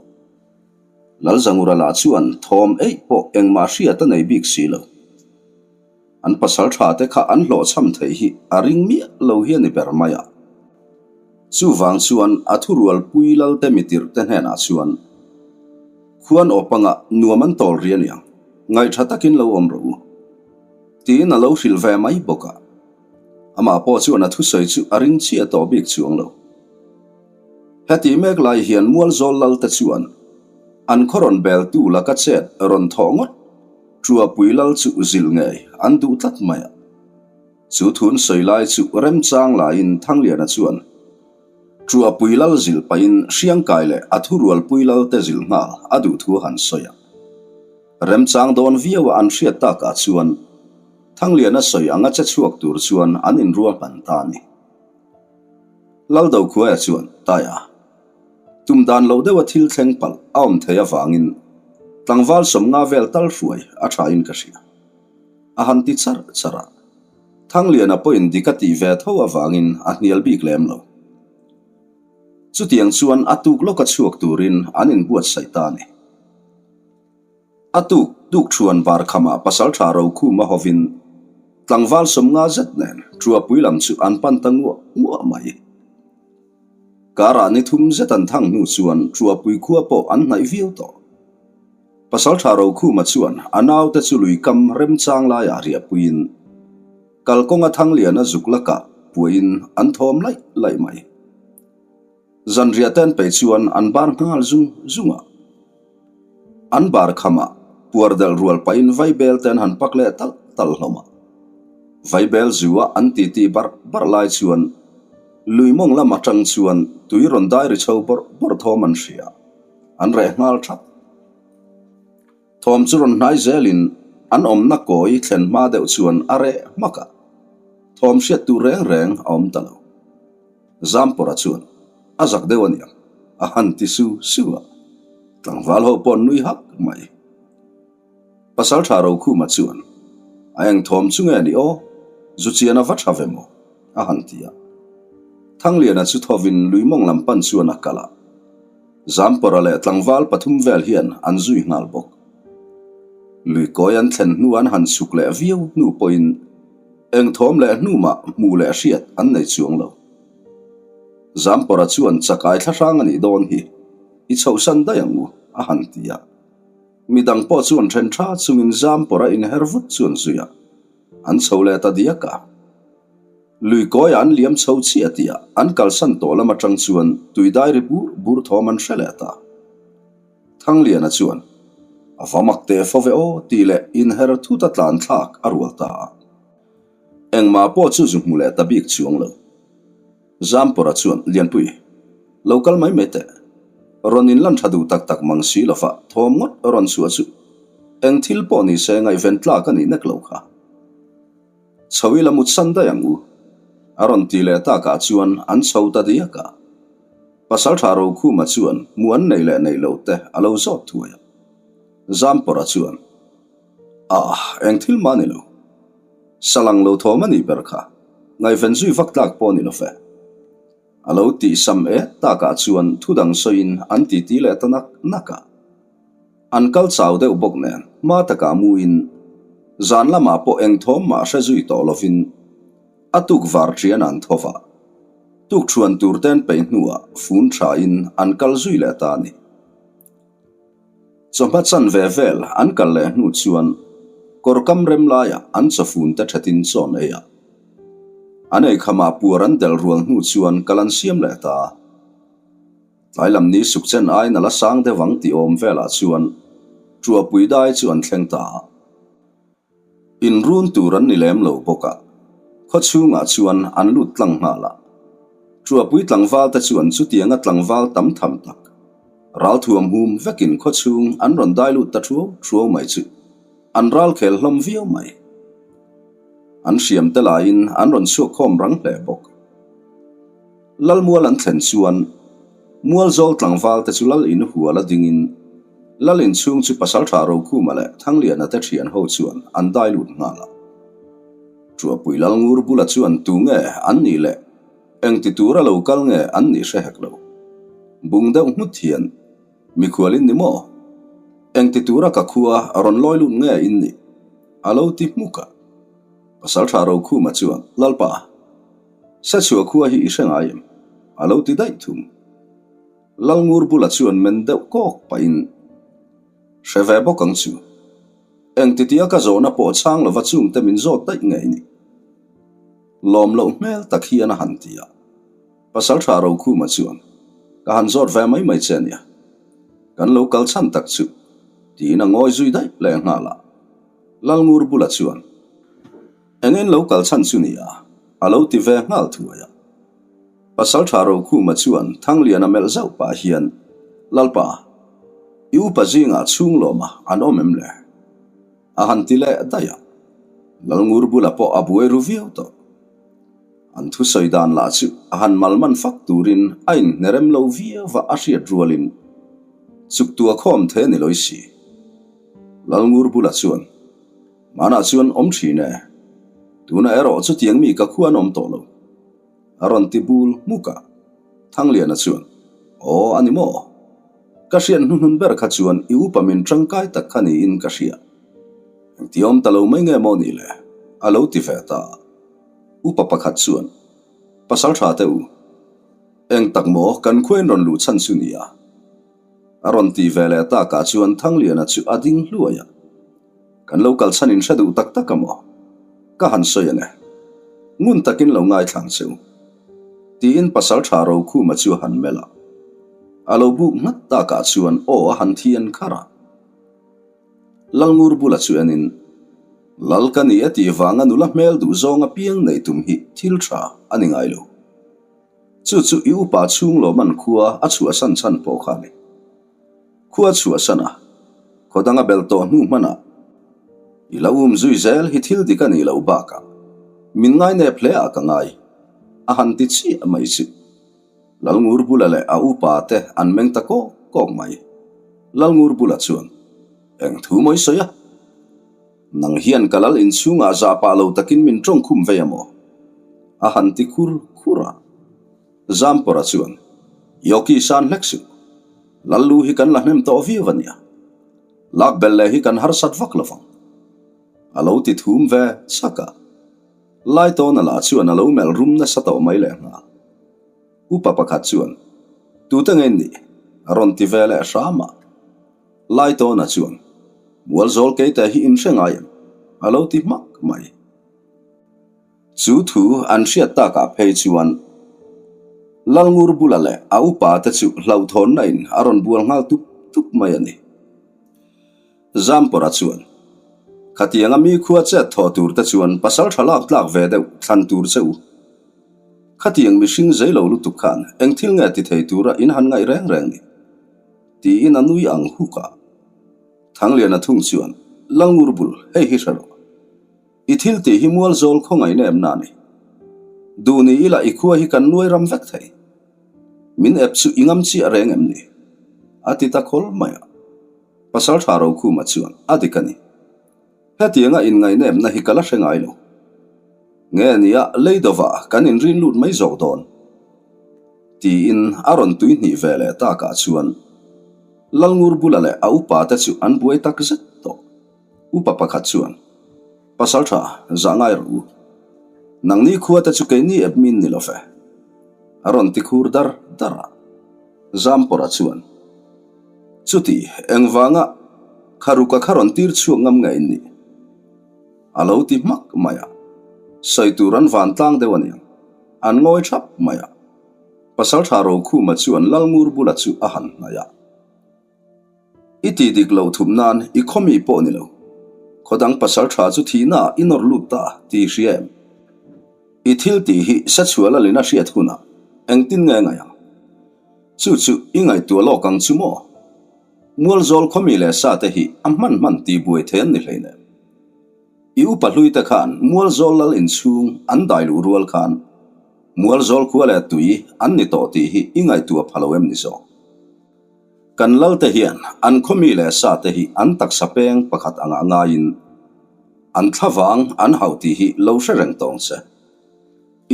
Lalzangura lah chuan thawm eih pawh engmah hriat a nei bik si lo. An pasal tha te kha an hlawhchham theih hi a ring miah lo hi a ni ber mai a. Chuvang chuan a thurualpui Lalte mitirh te hnenah chuan, Khuan awpangah nuam an tawl ri a niang, ngaihṭha takin lo awm rawh u. Tiin a lo hrilh ve mai bawk a. Amah pawh chuan a thusawi chu a ring chiah tawh bik chuang lo. Heti mek lai hian Mualzawl Lalte chuan an khaw rawn beltu laka chet rawn thawh ngawt Ṭuapui Lal chu zilh ngei an duh tlat mai a. Chu thun sawi lai chu remchang laiin Thangliana chuan. Ṭuahpui lal zilh pahin Hriangkai leh a thurualpui lalte zilh nghal a duh thu a han sawi a. Remchang dawn viaua an hriat takah chuan Thangliana sawi anga che chhuak tur chuan an inruahman ta a ni. Laldo khuaia chuan, Taia, tum dan loh deuha thil thleng palh a awm thei avangin tlangval 50 vel tal hruai a thain ka hria. A han ti char char a. Thangliana pawhin dik a tih ve tho avangin a hnial bik lem lo. Chutiang chuan a tuk lawka chhuak turin an inbuatsaih ta a ni. A tuk tuk thuan bar khamah pasaltha Rokhuma hovin tlangval 50 zet nen Ṭuapui lam chu an pan ta nguah nguah mai. Karah ni thum zet an thang hnu chuan Ṭuapui khua pawh an hnaih viau tawh. Pasaltha Rokhuma chuan a naute chu lui kam remchang laiah riahpuiin kalkawnga Thangliana zuk lakah puahin an thawm laih laih mai. Zanriah te an peih chuan an bar nghal zung zung a. An bar khamah puar delh rual pahin vaibel te an han pak leh talh talh hlawm a. Vaibel zu a an titi barh barh lai chuan lui mawng lam atang chuan tui rawn dai ri chho bawrh bawrh thawm an hria. An reh nghal thap. Thawm chu rawn hnai zelin an awmna kawi thlen hma deuh chuan a reh hmak a. Thawm hriat tur reng reng a awm ta lo. Zampawra chuan a zak deuh a niang, a han ti su su a, tlangval ho pawh an nui hak mai. Pasaltha Rokhuma chuan, A eng thawm chu nge ni aw, zu chian a va tha ve maw? a han ti a. Thangliana chu thovin lui mawng lam pan chuan a kal a, Zampawra leh tlangval pathum vel hian an zui nghal bawk. Lui kawi an thlen hnu an han chhuk leh viau hnu pawhin, Eng thawm leh hnu mah hmuh leh hriat an nei chuang lo. Zampawra chuan chakai thlahrang a nih dawn hi i chhohsan daih ang u, a han ti a. Midang pawh chuan then tha chungin Zampawra inher vut chuan zui a, an chho leh ta diak a. Lui kawiah an liam chho chiah tih a an kalsan tawh lam atang chuan tui dai ri bur bur thawm an hre leh ta. Thangliana chuan, A va mak teh fo ve aw tih leh inher thut a tlan thlak a rual ta a. Engmah pawh chu zu hmu leh ta bik chuang lo. Zampawra chuan, Lianpui, lo kal mai mai teh. Rawn inlan tha duh tak tak mang si lova thawm ngawt rawn chhuah chu eng thil pawh ni se ngaihven tlak a nih nek lo kha. Chho ila mutsan daih ang u. A rawn ti leh takah chuan an chho ta diak a. Pasaltha Rokhuma chuan hmu an nei leh nei lo te a lo zawt thuai a. Zampawra chuan, Ah, eng thil mah ni lo. Salang lo thawm a nih ber kha, ngaihven zui vak tlak pawh a ni lo ve. A lo tih sam et takah chuan thudang sawiin an titi leh ta nak nak a. An kal chau deuh bawk nen hma takah muin zan lamah pawh eng thawm mah hre zui tawh lovin a tuk var ṭian an tho va. Tukṭhuan tur te an peih hnuah fun ṭhain an kal zui leh ta a ni. Chawhma chan ve vel an kal leh hnu chuan kawr kam rem laiah an chawfun te ṭhetin chaw an ei a. An eikhamah puar an delh rual hnu chuan kal an siam leh ta a. Tlai lam ni suk chen aiin a la sang deuh ang tih awm velah chuan Ṭuahpui dai chu an thleng ta a. Inrun tur an ni lem lo bawk a, khaw chhungah chuan an lut tlang nghal a. Ṭuahpui tlangval te chuan chutianga tlangval tam tham tak, ralthuam hum vekin khaw chhung an rawn dai lut ta ṭhuau ṭhuau mai chu an ralkhel hlawm viau mai. An hriam te laiin an rawn chhuak khawm rang hle bawk. Lalmual an thlen chuan Mualzawl tlangval te chu Lal in hual a dingin Lal in chhung chu Pasaltha Rokhuma leh Thangliana te thian ho chuan an dai lut nghal a. Ṭuahpui Lalngur bula chuan tu nge an nih leh eng ti tura lo kal nge an nih hre hek lo. Bung deuh nghut hian mikhual in ni maw? Eng ti tura ka khua rawn lawi lut nge in nih? A lo ti hmuk a. Pasaltha Rokhuma chuan Lalpa, Sachhuah khua hi i hre ngai em? A lo ti daih thung. Lalngur bula chuan men deuh kawk pahin, Hre ve bawk ang chu. Engtitia ka zawhna pawh chhang lova chungte min zawt daih ngei ni. Lawm loh hmel tak hian a han ti a. Pasaltha Rokhuma chuan, Ka han zawt ve mai mai che nia. Kan lo kal chhan tak chu, tiin a ngawi zui daih leh nghal a. Lalngur bula chuan, Eng in lo kal chhan chu nia, a lo ti ve nghal thuai a. Pasalṭha Rokhuma chuan Thangliana melh zauh pah hian, Lalpa, i upa zingah chhunglawma an awm em le? A han ti leh daih a, Lalngur bula pawh a buai ru viau tawh. An thusawi dan lah chu a han malman fak turin a inhnerem lo viau va a hriat rualin chuktua khawm the ni lawi si. Lalngur bula chuan, Hmanah chuan awm thin e, tunah erawh chutiang mi ka khuan awm tawh lo. A rawn ti bul hmuk a. Thangliana chuan, Aw, a ni maw? Ka hriat hnuhnun ber kha chuan i upa min tangkai tak kha niin ka hria. Engti awm ta lo mai nge maw ni le? A lo ti ve ta. Upa pakhat chuan, Pasal tha teh u. Eng tak maw kan khuain rawn luh chhan chu nia? A rawn ti ve leh takah chuan Thangliana chu a ding hluai a. Kan lo kal chhan in hre duh tak tak a maw? Ka han sawi ang e. Ngun takin lo ngaithlang che u. Tiin pasal tha Rokhuma chu a han melh a. A lo buk nghat takah chuan aw a han thian kharh a. Lalngur bula chu enin, Lal ka ni e tih vanga nula hmel duh zawng apiang neih tum hi thil tha a ni ngai lo. Chu chu i upa chhung lawman khua a chhuahsan chhan pawh kha a ni. Khua chhuahsan a, khaw danga bel tawh hnu hmanah i lo um zui zel hi thil dik a nih loh bakah min ngainep hle ah ka ngai, a han ti chiah mai chu. Lalngur bula leh a upa te an meng ta kawk kawk mai. Lalngur bula chuan, Eng thu mawi sawi a? Nang hian ka lal inchhungah zah pah lo takin min tawngkhum vei a maw? A han ti khur khur a. Zampawra chuan, Yoki san hlek suh. Lal lu hi kan la hnem tawh viau a nia. Lak bel leh hi kan harsat vak lo vang. A lo ti thum ve chak a. Laitawna lah chuan a lo melh rum nasa tawh mai leh nghal. Upa pakhat chuan, Tute nge nih? A rawn ti ve leh hram a. Laitawna chuan, Mualzawl keite hi in hre ngai em? A lo ti hmak mai. Chu thu an hriat takah phei chuan Lalngur bula leh a upa te chu hlauhthawnna in a rawn bual nghal tup tup mai a ni. Zampawra chuan, Khatianga mi khua chet thawh tur te chuan pasal tha lak tlak ve deuh thlan tur che u. Khatiang mihring zei lo lutuk khan eng thil nge ti thei tura in han ngaih reng reng ni? Tiin a nui ang huk a. Thangliana thung chuan, Lalngur bul, hei hi hre rawh. I thil tih hi mual zawl khawngaih na em na ni? Duh ni ila i khua hi kan nuai ram vek thei. Min ep chu i ngam chiah reng em ni? A ti ta khawl mai a. Pasal tha Rokhuma chuan a dik a ni. Hetianga inngaihnemna hi ka la hre ngai lo. Nge nia lei dovah kan inrin lut mai zawk dawn? Tiin a rawn tui hnih ve leh takah chuan Lalngur bula leh a upa te chu an buai tak zet tawh. Upa pakhat chuan, Pasal tha, zah ngai rawh u. Nangni khua te chu keini ep min ni lo ve. A rawn ti khur dar dar a. Zampawra chuan, Chuti, engvanga kharuka kha rawn tir chhuak ngam nge in nih? A lo ti hmak mai a. Sawi tur an van tlang deuh aniang. An ngawi thap mai a. Pasal tha Rokhuma chuan Lalngur bula chu a han hnaih a. I tih dik loh thup nan i khaw mi pawh ni lo. Khaw dang pasal tha chu thihna ah i nawr lut ta tih i hria em? I thil tih hi Sachhuala lin a hriat hunah engtin nge ngaih ang? Chu chu i ngaihtuah lawk ang chu maw? Mualzawl khaw mi leh sa te hi a hman hman tih buai thei an ni hleinem. I upa hlui te khan Mualzawl lal inchhung an dai luh rual khan Mualzawl khua leh tui an ni tawh tih hi i ngaihtuah pha lo em ni zawk? Kan lalte hian an khawmi leh sate hi an taksa peng pakhat angah ngaiin an thlavang an hauh tih hi lo hre reng tawng se.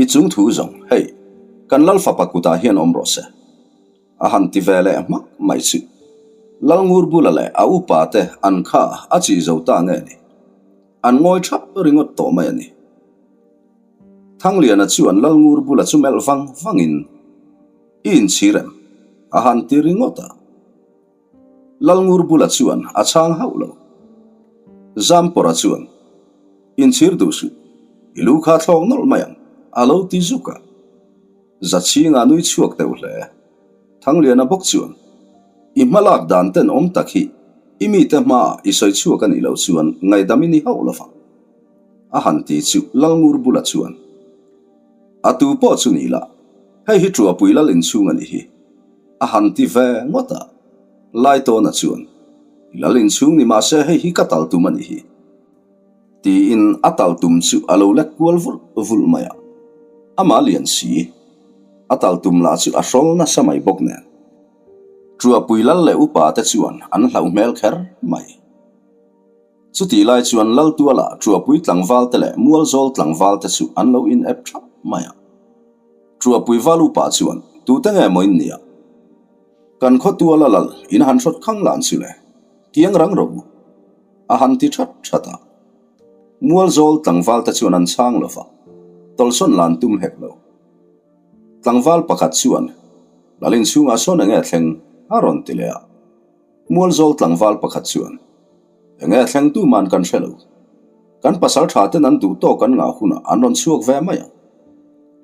I chung thu zawng, hei, kan lal fapa kutah hian awm rawh se. A han ti ve leh hmak mai chu. Lalngur bula leh a upa te an kha a chih zo ta nge ni? An ngawi thap ringawt tawh mai a ni. Thangliana chuan Lalngur bula chu melh vang vangin, I inchhir em? A han ti ringawt a. Lalngur bula chuan a chhang hauh lo. Zampawra chuan, Inchhir duh suh, i lu kha thlawk nawlh mai ang, a lo ti zuk a. Zachhinga nui chhuak deuh hle. Thangliana bawk chuan, I hmalak dan ten awm tak hi i mite hmaah i sawi chhuak a nih loh chuan ngaihdam i ni hauh lo vang, a han ti chu Lalngur bula chuan, A tu pawh chu ni lah. Hei hi Ṭuapui lal inchhung a nih hi, a han ti ve ngawt a. Laitawna chuan, I lal inchhung ni mah se hei hi ka tal tum a nih hi, tiin a tal tum chu a lo lek kual vulh vulh mai a. Amah lian si, a tal tum lah chu a hrawl nasa mai bawk nen. Ṭuapui lal leh upa te chuan an hlauh hmel kher mai. Chutih lai chuan Laltuala Ṭuapui tlangval te leh Mualzawl tlangval te chu an lo in ep ṭhap mai a. Ṭuapui val upa chuan, Tute nge maw in nia? Kan khaw tuala lal in han hrawt khang lan chu le, kiang rang rawh u, a han ti ṭhat ṭhat a. Mualzawl tlangval te chuan an chhang lo va, tawlhsawn lan tum hek lo. Tlangval pakhat chuan, Lal inchhungah sawn enge thleng? a rawn ti leh a. Mualzawl tlangval pakhat chuan, Enge thleng tu man kan hre lo. Kan pasal tha ten an duh tawk an ngah hunah an rawn chhuak ve mai ang.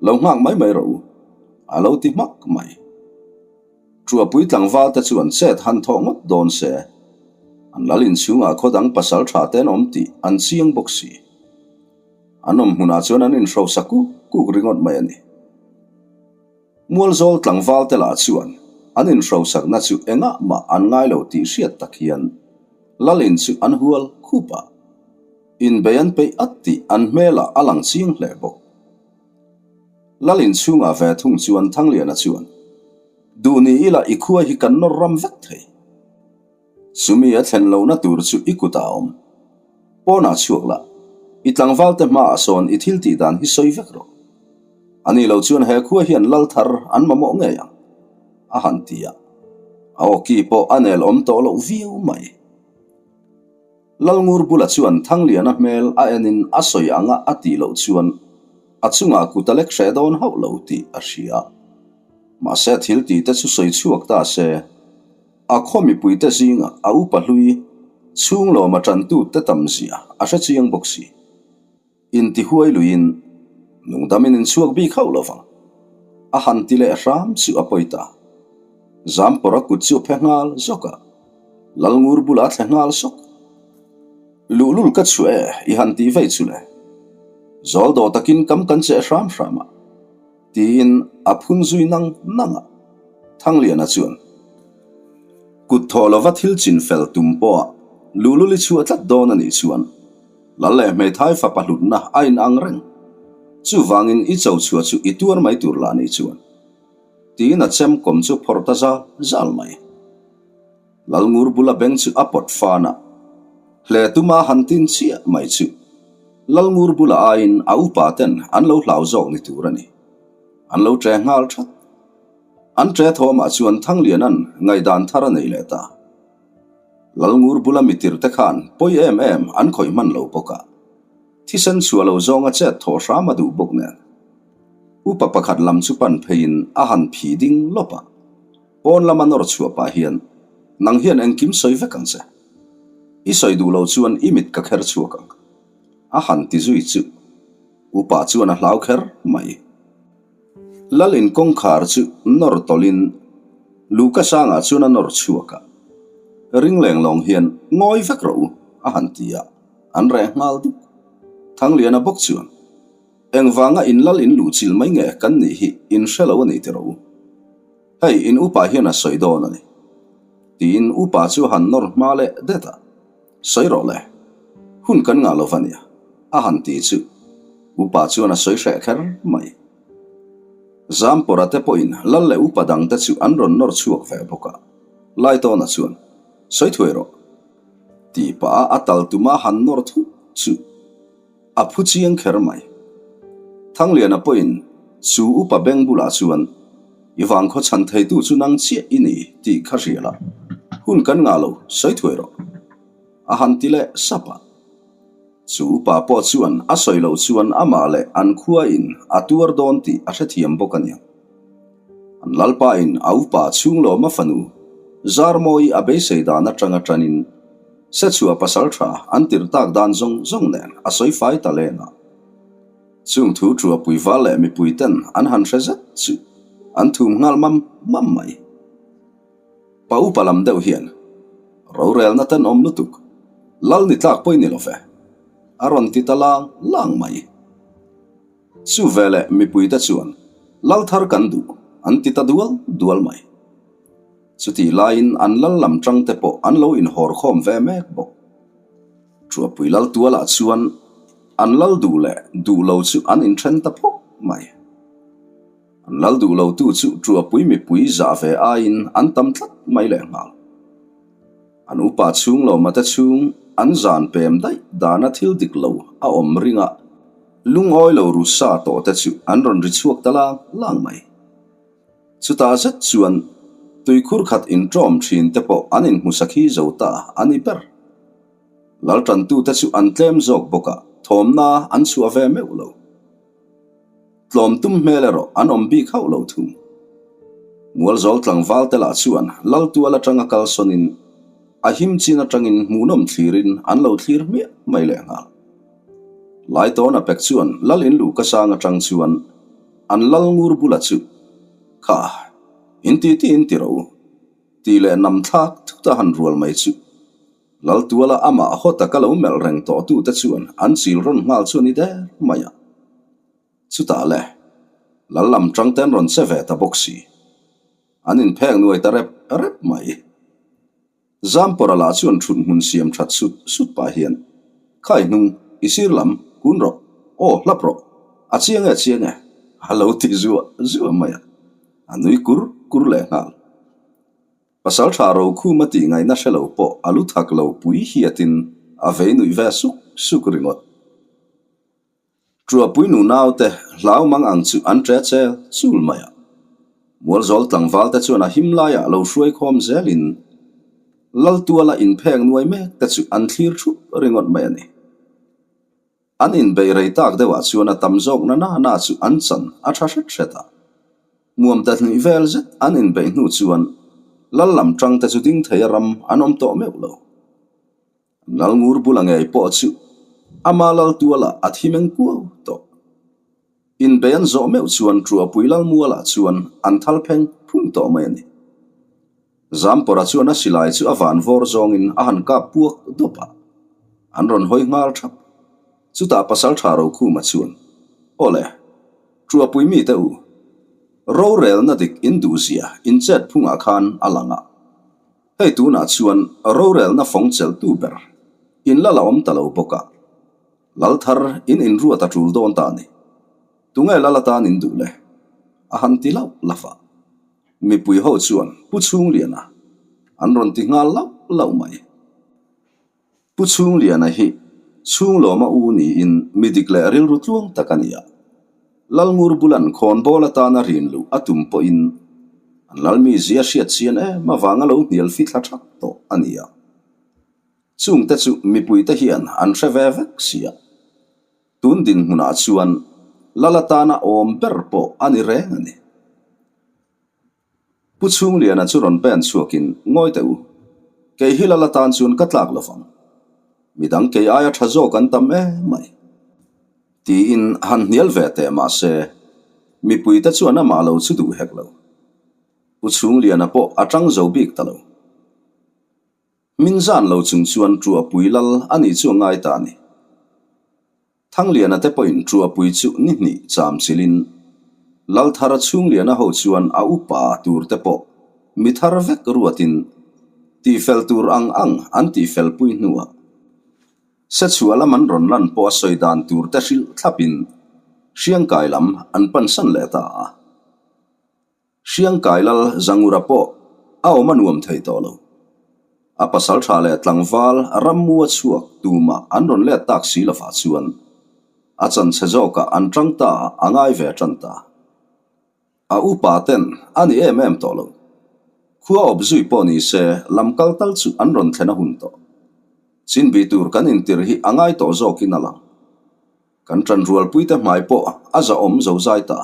Lo nghak mai mai rawh u, a lo ti hmak mai. Ṭuapui tlangval te chuan chet han thawh ngawt dawn se, an lal inchhungah khaw dang pasal tha te an awm tih an chiang bawk si. An awm hmunah chuan an inhrosa kuk kuk ringawt mai a ni. Mualzawl tlangval te lah chuan an inhrosakna chu engah mah an ngai lo tih hriat tak hian Lalin chu an hual khup a, inbei an peih at tih an hmelah a lang chiang hle bawk. Lalin chhungah ve thung chuan Thangliana chuan, Duh ni ila i khua hi kan nawr ram vek thei. Chumi a thlen lohna tur chu i kutah a awm. Pawnah chhuak la, i tlangvalte hmaah sawn i thil tih dan hi sawi vek rawh. A ni lo chuan he khua hian lal thar an mamawh ngei ang, a han ti a. A awki pawh a nel awm tawh loh viau mai. Lalngur bula chuan Thangliana hmel a enin a sawi anga a tih loh chuan a chungah kut a lek hreh dawn hauh lo tih a hria. Mahse thil tih te chu sawi chhuak ta se. A khaw mipuite zingah a upa hlui chhung lawma tantute tam zia a hre chiang bawk si. Intihuai luiin nungdamin inchhuak bik hauh lo vang. A han ti leh hram chu a pawi ta. Zampawr a kut chu a phe nghal zawk a, Lalngur bulah a thle nghal sawk. Luhlul ka chhuah e, i han tih vei chu le. Zawl dawh takin kam kan cheh hram hram a. Tiin a phun zui nang nang a. Thangliana chuan kut thawh lova thil chin fel tum pawha luhlul i chhuah tlat dawn a nih chuan Lal leh hmeithai fapa hlutna a in ang reng. Chuvangin i cho chhuah chu i tuar mai tur lah nih chuan. Tiin a chem kawm chu phawrh ta zal zal mai. Lalngur bula beng chu a pawt fan a, hle tuma han tin chiah mai chu Lalngur bula aiin a upa ten an lo hlau zawk ni tur a ni. An lo ṭe nghal ṭhat. An ṭe thawmah chuan Thangliana'n ngaihdan thar a nei leh ta. Lalngur bula mitir te khan pawi em em an khawih hman lo bawk a, thisen chhuah lo zawnga chet thawh hram a duh bawk nen. Upa pakhat lam chu pan pheiin a han phi ding lawp a. Pawn lama nawr chhuah pah hian, Nang hian engkim sawi vek ang che. I sawi duh lo chuan i mit ka kher chhuak ang. A han ti zui chu. Upa chuan a hlau kher mai. Lal in kawngkhar chu nawr tawlhin Luka sangah chuan a nawr chhuak a. Ring leng lawng hian, Ngawi vek rawh u, a han ti a, an reh nghal duk. Thangliana bawk chuan, Engvanga in lal in luhchilh mai nge kan nih hi in hre lo a ni ti rawh u. Hei, in upa hian a sawi dawn a ni. Tiin upa chu a han nawr hma leh det a. Sawi rawh le. Hun kan ngah lo va nia, a han ti chu. Upa chuan a sawi hreh kher mai. Zampawra te pawhin lal leh upa dangte chu an rawn nawr chhuak ve bawk a. Laitawna chuan, Sawi thuai rawh. Tih pah a a tal tuma han nawr thut chu. A phu chiang kher mai. Thangliana pawhin chu upa beng bulah chuan, I vangkhaw chhan theitu chu nang chiah i ni tih kha hria la, hun kan ngah lo, sawi thuai rawh. A han ti leh sap a. Chu upa pawh chuan a sawi loh chuan amah leh an khua in a tuar dawn tih a hrethiam bawk a niang. An lalpa in a upa chhunglawma fanu Zarmawi a beisei dan atanga tanin Sechhuah pasal tha an tirh tak dan zawng zawng nen a sawi fai ta len a. Chung thu ṭua puival leh mipui ten an han hre zet chu an thum nghal mam mam mai. Pa upa lam deuh hian rorelna tenawm lutuk lal ni tlak pawh i ni lo ve a rawn ti ta lang lang mai. Chu veleh mipuite chuan. Lal thar kan duh, an ti ta dual dual mai. Chutih laiin an lal lam tangte pawh an lo inhawr khawm ve mek bawk. Thuapui lal tualah chuan an lal duh leh duh lo chu an inthen ta phawk mai. An lal duh lotu chu Thuapui mipui zah ve aiin an tam tlat mai lehnghal. An upa chhung lo mate chhung an zan pem daih dana thil dik lo a awm ringa lungawi lo ru sa tawh te chu an rawn ri chhuak ta lang lang mai. Chutah zet chuan tuikhur khat inṭawm ṭhin te pawh an inhmu sakhi zo ta a ni ber. Lal ṭantute chu an tlem zawk bawk a, thawmna an chhuah ve meuh lo. Tlawm tum hmel erawh an awm bik hauh lo thung. Mualzawl tlangval te lah chuan lal tual aṭanga kalsawnin a him chin aṭangin hmuhnawm thlirin an lo thlir hmiah mai lehnghal. Laitawna pek chuan lal in luh ka sang aṭang chuan An lal ngur bula chu, Kha, in ti ti in ti ro, tih leh nam thlak thut a han rual mai chu. Lal tuala amah haw taka lo melh reng tawh tute chuan an chil rawn nghal chu a ni der mai a. Chutah le, lal lam tang te an rawn che ve ta bawk si. An inphek nuai ta rep rep mai. Zampawra lah chuan thut hmun siam that sut sut pah hian, Khai hnung, i sir lam, kun rawh, aw hlap rawh, a chiang e chiang e, a lo ti zuah zuah mai a, a nui kur kur leh nghal. Pasal tha Rokhuma tih ngaihna hre lo pawh a lu thak lo pui hiatin a vei nuih ve suk suk ringawt. Ṭuahpui nu naute hlau mang ang chu an ṭe chel chul mai a. Mualzawl tlangval te chuan a him laiah lo hruai khawm zelin Laltuala inphek nuai mek te chu an thlir ṭhup ringawt mai a ni. An inbeih rei tak deuhah chuan a tam zawk na na na chu an chan a ṭha hret hret a. Muam ta hnih vel zet an inbeih hnu chuan Lal lam ṭang te chu ding thei a ram an awm tawh meuh lo. Lalngur bula ngei pawh chu ama lal tualah a thi meng kuau tawh. Inbei an zawh meuh chuan Ṭuahpui Lalmualah chuan an thal pheng phung tawh mai a ni. Zampawra chuan a silai chu a van vawr zawngin a han kap puak dawp a, an rawn hawi nghal thap. Chutah Pasalṭha Rokhuma chuan, Aw le, Ṭuahpui mite u, rorelna dik in duhzia in chet phungah khan a lang a. Hei tunah chuan rorelna fawng chelhtu ber in la la awm ta lo bawk a, lal thar in inruat a tul dawn ta a ni. Tunge lal atan in duh le? A han ti lauh lauh a. Mipui ho chuan Pu Chhungliana an rawn ti nghal lauh lauh mai. Pu Chhungliana hi Chhunglawma u niin mi dik leh rilru tluang tak a ni a. Lalngur bulan khawnbawl atana rin luh a tum pawhin an lalmizia hriat chian em avanga lo hnial fithla thak tawh a ni a. Chungte chu mipuite hian an hre ve vek si a. Tun dinhmunah chuan lal atana awm ber pawh a ni reng a ni. Pu Chhungliana chu rawn pen chhuakin, Ngawi teh u, kei hi lal atan chuan ka tlak lo vang. Midang kei aia tha zawk an tam em mai. Tiin han hnial ve teh mah se, mipuite chuan amah lo chu duh hek lo. Pu Chhungliana pawh a tang zo bik ta lo. Min zan lo chung chuan Ṭuahpui lal a nih chu a ngai ta a ni. Thangliana te pawhin Ṭuahpui chu ni hnih cham chilin Lalthara Chhungliana ho chuan a upa tur te pawh mi thar vek ruatin tihfel tur ang ang an tihfel pui hnuah Sechhuah lam an rawn lan pawh a sawi dan tur te hrilh thlapin Hriangkai lam an pansan leh ta a. Hriangkai lal Zangura pawh a awm a nuam thei tawh lo. A pasal tha leh tlangval rammu a chhuak tumah an rawn let tak si lovah chuan a chanchhe zawkah an tang ta a ngai ve tan ta. A upa ten a ni em em tawh lo. Khua awp zui pawh ni se lam kal tal chu an rawn thlen a hun tawh. Chinbi tur kan intir hi a ngai tawh zawkin a lang. Kan ṭanrualpuite hmai pawh a zahawm zo zai ta.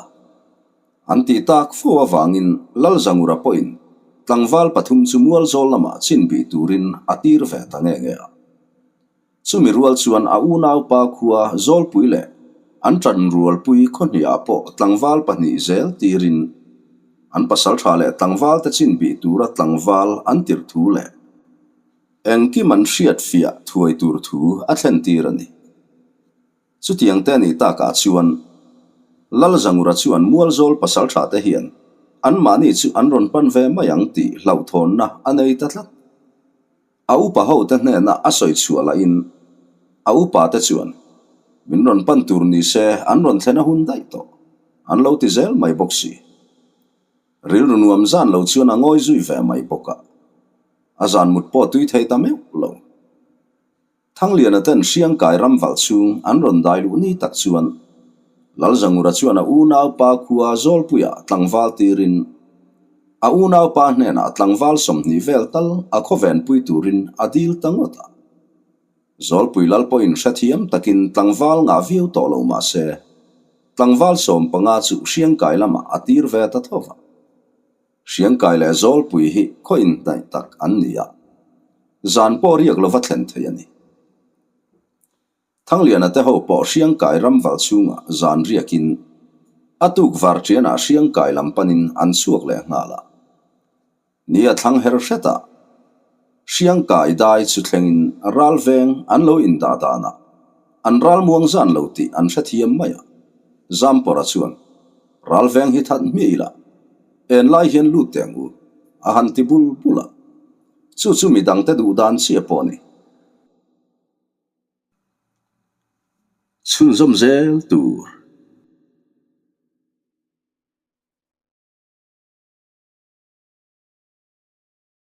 An tih tak fo avangin Lalzangura pawhin tlangval pathum chu Mualzawl lamah chin bih turin a tir ve ta nge nge a. Chumi rual chuan a unaupa khua Zawlpui leh an ṭanrualpui khawhniah pawh tlangval pahnih zel tirin an pasalṭha leh tlangvalte chin bih tura tlangval an tirh thu leh Engkim an hriat fiah thuai tur thu a thlen tir a ni. Chutiang te nih takah chuan. Lalzangura chuan Mualzawl pasalṭha te hian anmahni chu an rawn pan ve mai ang tih hlauhthawnna a nei ta tlat. A upa hote hnena a sawi chhuah lahin a upa te chuan min rawn pan tur ni se an rawn thlen a hun daih tawh an lo ti zel mai bawk si. Rilru nuam zan lo chuan a ngawi zui ve mai bawk a, a zan mut pawh tui thei ta meuh lo. Thangliana ten Hriangkai ram valh chhung an rawn dai luh ni tak chuan Lalzangura chuan a unaupa khua Zawlpuiah tlangval tirin a unaupa hnenah tlangval 20 vel tal a khawvenpui turin a dil ta ngawt a. Zawlpui lal pawhin hrethiam takin tlangval ngah viau tawh lo mah se, tlangval 15 chu Hriangkai lamah a tir ve ta tho va. Hriangkai leh Zawlpui hi khaw inhnaih tak an ni a, zan pawh riak lova thlen thei a ni. Thangliana te ho pawh Hriangkai ram valh chhungah zan riakin a tuk var ṭianah Hriangkai lam panin an chhuak leh nghal a. Ni a thlang her hret a, Hriangkai dai chu thlengin ral veng an lo indah danah an ral muang zan lo tih an hrethiam mai a. Zampawra chuan, Ral veng hi that hmiah ila, en lai hian lut teh ang u, a han ti bul bul a. Chu chu midangte duh dan chiah pawh a ni. Chhunzawm zel tur.